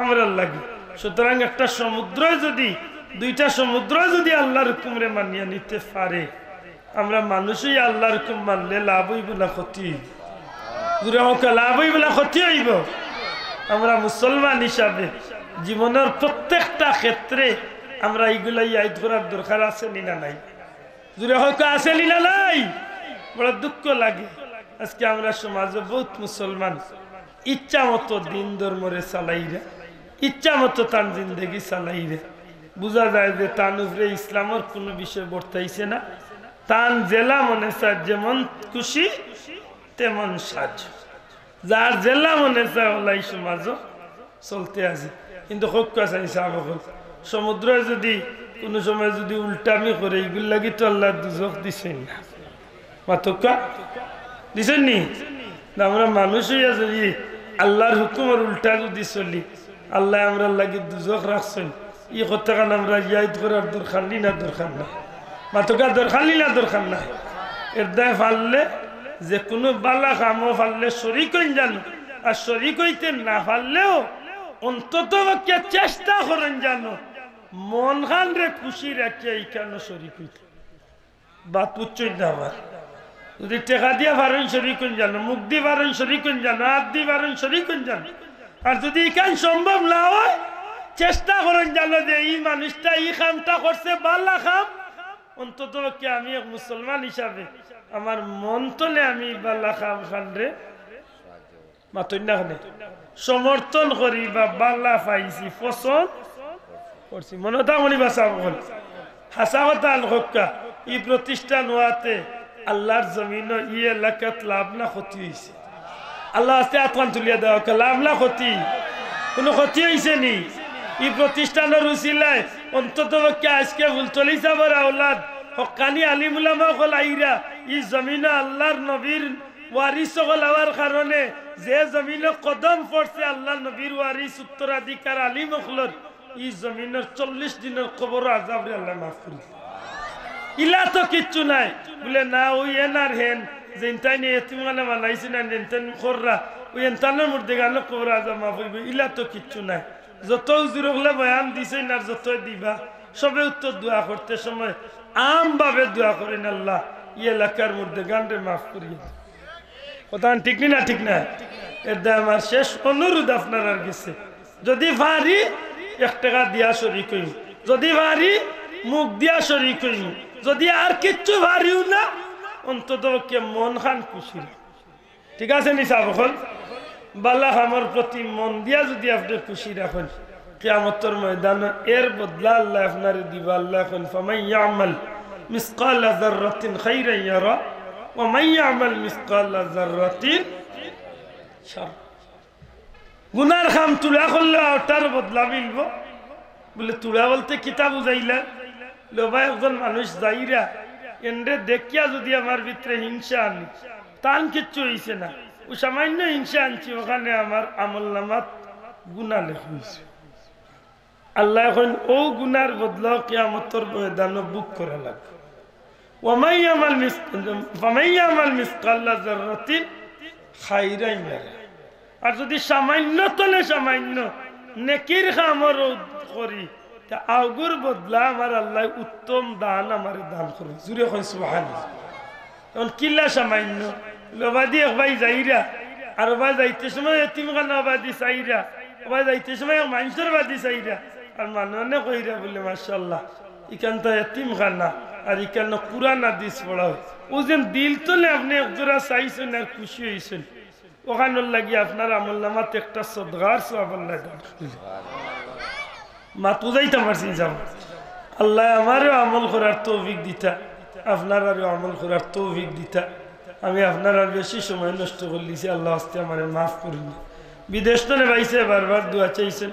আমরার লাগি। সুতরাং একটা সমুদ্রয় যুদি, দুইটা সমুদ্রয় যুদি আল্লার হুকুমরে মানিয়া নিতে পারে, আমরা মানুষ অইয়া আল্লার হুকুম মানলে লাভ অইবো না ক্ষতি অইবো? জুরে কউক্কা, লাভ অইবো না ক্ষতি অইবো? আমরা মুসলমান হিসাবে জীবনর প্রত্যেকটা ক্ষেত্রে আমরা ইগুলা ইয়াদ করার দরকার আছে নি না নাই? জুরে কউক্কা, আছে নি না নাই? বড় দুঃখ লাগে, আজকে আমরা সমাজো বউত মুসলমান ইচ্ছা মতো দিন ধর্মরে চালাইরা, ইচ্ছা মতো তান জিন্দেগি চালাইরা। বুঝা যায় যে তান উপরে ইসলামর কুনু বিষয় বর্তাইছে না। তান যেলা মনে চায়, যেমন খুশি তেমন সাজ, যার যেলা মনে চায় অলাই সমাজো চলতে আছে। কিন্তু কউক্কা চাইন সাব অকল, সমুদ্রয় যুদি কুনু সময় যুদি উল্টামি করে, ইগুর লাগি তো আল্লায় দুজখ দিছইন না। মাতউক্কা, দিছইন নি? না, আমরা মানুষ অইয়া যুদি আল্লার হুকুমর উল্টা যুদি চলি, আল্লায় আমরার লাগি দুজখ রাখছইন। ই কথাখান আমরা ইয়াদ করার দরকার নি না দরকার না? মাতউক্কা, দরকার নি না দরকার না? এরদায় পারলে যে কুনু বালা কামো পারলে শরিক অইন যানো, আর শরিক অইতে না পারলেও অন্তত পক্ষে চেষ্টা করইন যানো মনখানরে খুশি রাখিয়া ইখানো শরিক অইতে। বাত বুঝছইন না আমার? যুদি টেকা দিয়া পারইন শরিক অইন যানো, মুখ দি পারইন শরিক অইন যানো, আত দি পারইন শরিক অইন যানো। আর যুদি ইখান সম্ভব না অয়, চেষ্টা করইন যানো যে ই মানুষটা ই কামটা করছে, বালা কাম, অন্তত পক্ষে আমি এক মুসলমান হিসাবে আমার মন তনে আমি বালা কামখানরে মাতইন না কেনে? সমর্থন করি বা বালা পাইছি, পছন্দ করছি। মনো থাকবো নি বা সাব অকল? হাছা কথা আন কউক্কা, ই প্রতিষ্ঠান অওয়াতে আল্লার জমিনো ই এলাকাত লাভ না ক্ষতি অইছে? আল্লার ওয়াস্তে আতখান তুলিয়া দেও, লাভ না ক্ষতি? কুনু ক্ষতি অইছে নি? ই প্রতিষ্ঠানর উছিলায় অন্তত পক্ষে আইজকে ফুলতলি ছাবর আওলাদ, হক্কানি আলিম উলামা অকল আইরা, ই জমিনো আল্লার নবীর ওয়ারিস অকল অওয়ার কারণে যে জমিনো কদম পড়ছে আল্লার নবীর ওয়ারিস উত্তরাধিকার আলিম অকলর, ই জমিনর চল্লিশ দিনর কবর আজাবরে আল্লায় মাফ করি দিলা। ইলা তো কিচ্ছু নাই। বুলে, না, অউ এন আর হেন, যেনতাইন এতিমখানা বানাইছইন না, যেনতাইন কররা, অউ এনতানর মুর্দেগানর কবর আজাব মাফ অইবো, ইলা তো কিচ্ছু নাই। যত হুজুর অকলে বয়ান দিছইন আর যত দিবা, সবে উত্তর দোয়া করতে সময় আমভাবে দোয়া করইন, আল্লাহ, ই এলাকার মুর্দেগানরে মাফ করিয়া দেও। কথা ঠিক নি না? ঠিক না? এর দায় আমার শেষ অনুরোধ আপনারার গেছে, যদি পারি এক টেকা দিয়া শরিক অইমু, যদি পারি মুখ দিয়া শরিক অইমু, যদি আর কিচ্ছু পারিও না, অন্তত পক্ষে মন খান খুশি রাখইন। ঠিক আছে নি ছাব অকল? বালা কামর প্রতি মন দিয়া যদি আপনে খুশি রাখইন, কিয়ামতর ময়দানো এর বদলা আল্লায় আপনারে দিবা। আল্লায় কইন, "ফামান ইয়ামাল মিসকালা যাররাতিন খাইরান ইয়ারা, ওয়া মান ইয়ামাল মিসকালা যাররাতিন শাররান।" গুনার কাম তুড়া করলে অটার বদলা মিলবো। বুলে, তুড়া বলতে কিতা বুঝাইলা? লো ভাই, একজন মানুষ যাইরা, এনরে দেখিয়া যদি আমার ভিতরে হিংসা আনি, তান কিচ্ছু অইছে না, অউ সামাইন্য হিংসা আনছি, অখানে আমার আমলনামাত গুনা লেখা অইছে। আল্লায় কইন, অউ গুনার বদলাও কিয়ামতর ময়দানো ভোগ করা লাগবো। ওয়া মান ইয়ামাল মিস-, ফামান ইয়ামাল মিসকালা যাররাতিন খাইরান ইয়ারা। আর যদি সামাইন্য তনে সামাইন্য নেকির কামর করি, তে অগুর বদলা আমার আল্লায় উত্তম দান আমারে দান করইন। জুরে কইন সুবহানাল্লাহ। অখন কিলা সামাইন্য? অবাদি এক ভাই যাইরা, আর অবায় যাইতে সময় এতিমখানা অবাদি চাইরা, অবায় যাইতে সময় এক মাইনষর বাদি চাইরা, আর মনে মনে কইরা বুলে, "মাশাআল্লাহ, ইখান তো এতিমখানা, আর ইখানো কুরআন হাদিস পড়া অয়।" অউ যেন দিল তনে আপনে একজরা চাইছইন আর খুশি অইছইন, অখানর লাগি আপনার আমলনামাত একটা সদগার সওয়াব আল্লায় দান করি দিলা। মাত বুঝাইতাম পারছি নি ছাব? আল্লায় আমারেও আমল করার তৌফিক দিতা, আপনারারেও আমল করার তৌফিক দিতা। আমি আপনারার বেশি সময় নষ্ট করিলিছি, আল্লার ওয়াস্তে আমারে মাফ করিন। বিদেশ তনে ভাইসাবে বারবার দোয়া চাইছইন,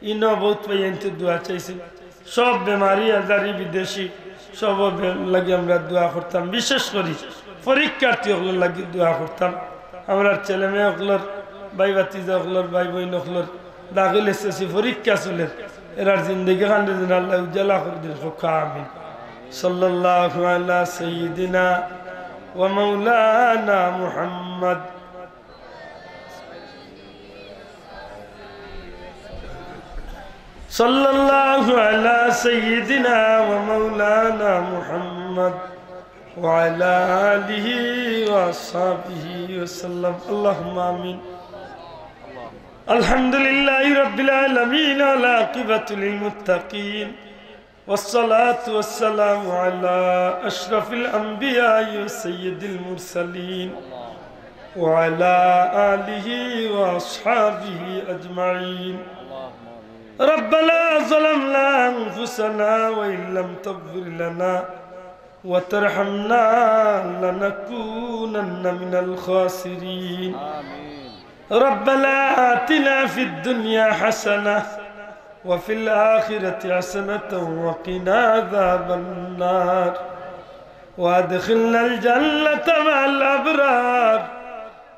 ইনো বউত ভাইয়াইন্তে দোয়া চাইছইন। সব বেমারি আজারি বিদেশি সবর বে-, লাগি আমরা দোয়া করতাম, বিশেষ করি পরীক্ষার্থী অকলর লাগি দোয়া করতাম। আমরার ছেলে মেয়ে অকলর, ভাই ভাতিজা অকলর, ভাই বইন অকলর দাখিল এসএসসি পরীক্ষা চলের, এরার জিন্দেগি খানরে যেন আল্লায় উজালা করি দেইন, কউক্কা আমিন। সাল্লাল্লাহু আলা সাইয়্যিদিনা ওয়া মাওলানা মুহাম্মদ। صلى الله على سيدنا ومولانا محمد وعلى آله وأصحابه وسلم. اللهم آمين. الحمد لله رب العالمين، والعاقبة للمتقين، والصلاة والسلام على أشرف الأنبياء وسيد المرسلين وعلى آله وأصحابه أجمعين. ربنا ظلمنا أنفسنا وإن لم تغفر لنا وترحمنا لنكونن من الخاسرين. ربنا آتنا في الدنيا حسنة وفي الآخرة حسنة وقنا عذاب النار. وأدخلنا الجنة مع الأبرار.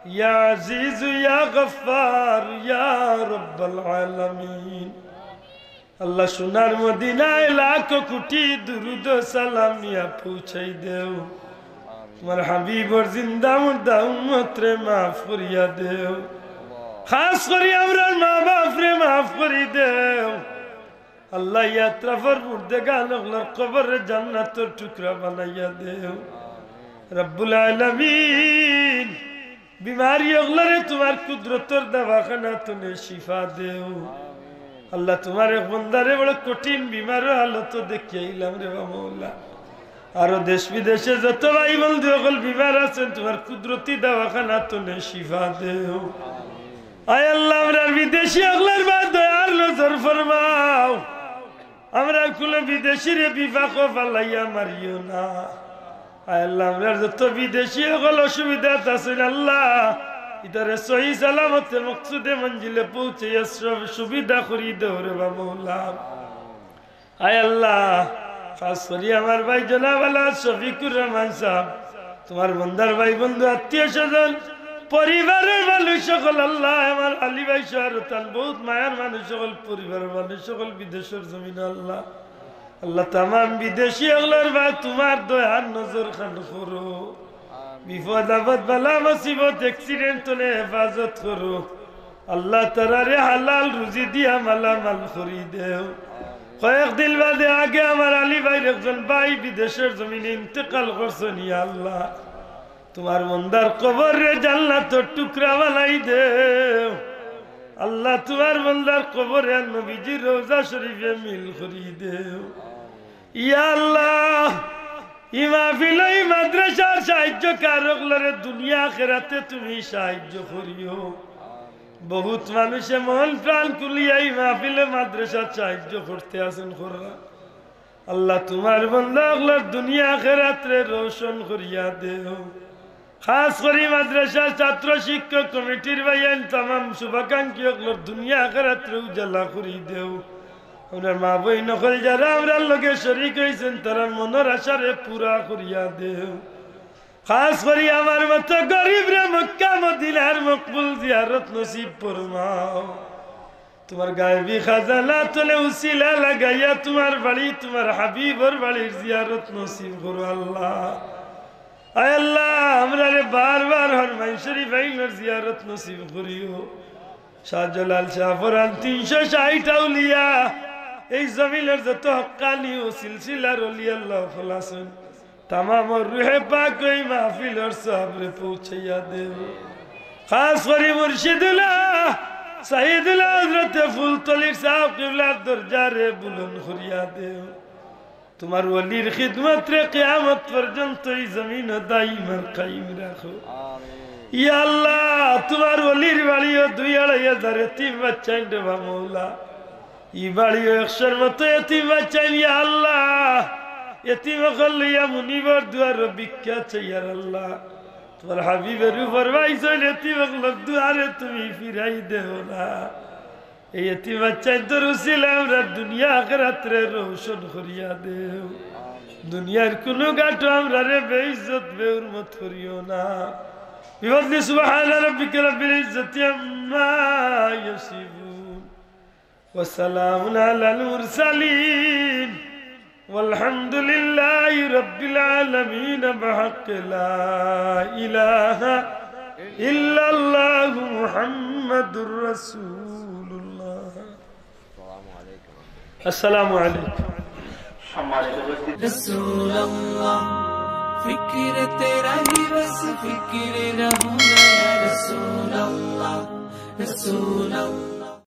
يا عزيز يا غفار يا رب العالمين. আল্লাহ, সোনার মদিনায় লাখ কোটি দুরুদ সালামিয়া পৌঁছাই দেও। তুমার হাবিবর জিন্দা মুর্দা উম্মতরে মাফ করিয়া দেও। খাস করি আমরার মা বাপরে মাফ করি দেও। আল্লাহ, ই আতরাফর মুর্দেগান অকলর কবররে জান্নাতর টুকরা বানাইয়া দেও। রব্বুল আলামিন, বিমারি অকলরে তুমার কুদরতর দাওয়াখানা তনে শিফা দেও। আল্লাহ, তুমার এক বন্দারে বড় কঠিন বিমারর হালত দেখিয়া আইলাম রে বা মৌলা। আরো দেশ বিদেশে যত ভাই বন্ধু অকল বিমার আছইন, তুমার কুদরতি দাওয়াখানা তনে শিফা দেও। আয় আল্লাহ, আমরার বিদেশি অকলর বায় দয়ার নজর ফরমাও। আমরার কুনু বিদেশিরে বিপাকো ফালাইয়া মারিও না। আয় আল্লাহ, আমরার যত বিদেশি অকল অসুবিধাত আছইন আল্লাহ, ইতারে সহি সালামতে মকসুদে মঞ্জিলে পৌঁছাইয়া সব সুবিধা করি দেও রে বা মৌলা। আয় আল্লাহ, খাছ করি আমার ভাই জনাব আলহাজ শফিকুর রহমান সাব, তুমার বন্দার ভাই বন্ধু আত্মীয় স্বজন, পরিবারর মানুষ অকল আল্লাহ, আমার আলী ভাই সহ আরো তান বউত মায়ার মানুষ অকল, পরিবারর মানুষ অকল বিদেশর জমিনো আল্লাহ। আল্লাহ, তামাম বিদেশি অকলর বা তুমার দয়ার নজর খান করো। বিপদ আপদ, বালা মুসিবত, accident তনে হেফাজত করো। আল্লাহ, তারারে হালাল রুজি দিয়া মালামাল করি দেও। কয়েকদিন বাদে আগে আমার আলী ভাইর একজন ভাই বিদেশর জমিনে ইন্তেকাল করছইন, ইয়া আল্লাহ। তুমার বন্দার কবররে জান্নাতর টুকরা বানাই দেও। আল্লাহ, তুমার বন্দার কবরে নবীজির রওজা শরীফে মিল করি দেও। ইয়া আল্লাহ, ই মাহফিল, ই মাদ্রাসার সাহায্যকার অকলরে দুনিয়া আখেরাতে তুমি সাহায্য করিও। বউত মানুষে মন প্রাণ খুলিয়া ই মাহফিলে মাদ্রাসাত সাহায্য করতে আছইন কররা। আল্লাহ, তুমার বন্দা অকলর দুনিয়া আখেরাতরে রোশন করিয়া দেও। খাছ করি মাদ্রাসার ছাত্র শিক্ষক কমিটির ভাইয়াইন, তামাম শুভাকাঙ্ক্ষী অকলর দুনিয়া আখেরাতরে উজালা করি দেও। আমরার মা বইন অকল যারা আমরার লগে শরিক অইছইন, তারার মনর আশারে পুরা করিয়া দেও। খাছ করি আমার মতো গরিবরে মক্কা মদিনার মকবুল জিয়ারত নসিব ফরমাও। তুমার গায়বী খাজানা তনে উসিলা লাগাইয়া তুমার বাড়ি, তুমার হাবিবর বাড়ির জিয়ারত নসিব করো আল্লাহ। আয় আল্লাহ, আমরারে বারবার হরমাইন শরীফ আইনর জিয়ারত নসিব করিও। শাহজালাল শাহপরান তিনশো ষাইট আউলিয়া, এই জমিনর যত হক্কানি ও সিলসিলার অলি আল্লাহ অকল আছইন, তামামর রুহে পাক ওই মাহফিলর সওয়াবরে পৌঁছাইয়া দেও। খাছ করি মুর্শিদুল্লাহ, সাইয়্যিদুল্লাহ হযরতে ফুলতলির সাহেব কিবলার দরজারে বুলন্দ করিয়া দেও। তুমার ওলির খিদমতরে কিয়ামত পর্যন্ত এই জমিনো দাইমান কায়েম রাখো। ইয়া আল্লাহ, তুমার ওলির বাড়িও দুই আড়াই হাজার এতিম বাচ্চাইন রে বা মৌলা। ই বাড়িও একশোর মতো এতিম বাচ্চাইন, ইয়া আল্লাহ। এতিম অকল লইয়া মুনিবর দুয়ারো ভিক্ষা চাইয়ার আল্লাহ। তুমার হাবিবে ফরমাইছইন, এতিম অকলর দুয়ারে তুমি ফিরাই দেও না। এই এতিম বাচ্চাইন্তর উসিলায় আমরার দুনিয়া আখেরাতরে রোশন করিয়া দেও। দুনিয়ার কুনু ঘাটো আমরারে বেইজ্জত বেহুরমত করিও না। بفضل سبحان ربك رب العزة عما يصفون وسلام على المرسلين والحمد لله رب العالمين بحق لا إله إلا الله محمد رسول الله. السلام عليكم. সম্মানিত উপস্থিতি। رسول الله، فکر تیرا ہی بس فکر رہوں میں، یا رسول اللہ، رسول اللہ۔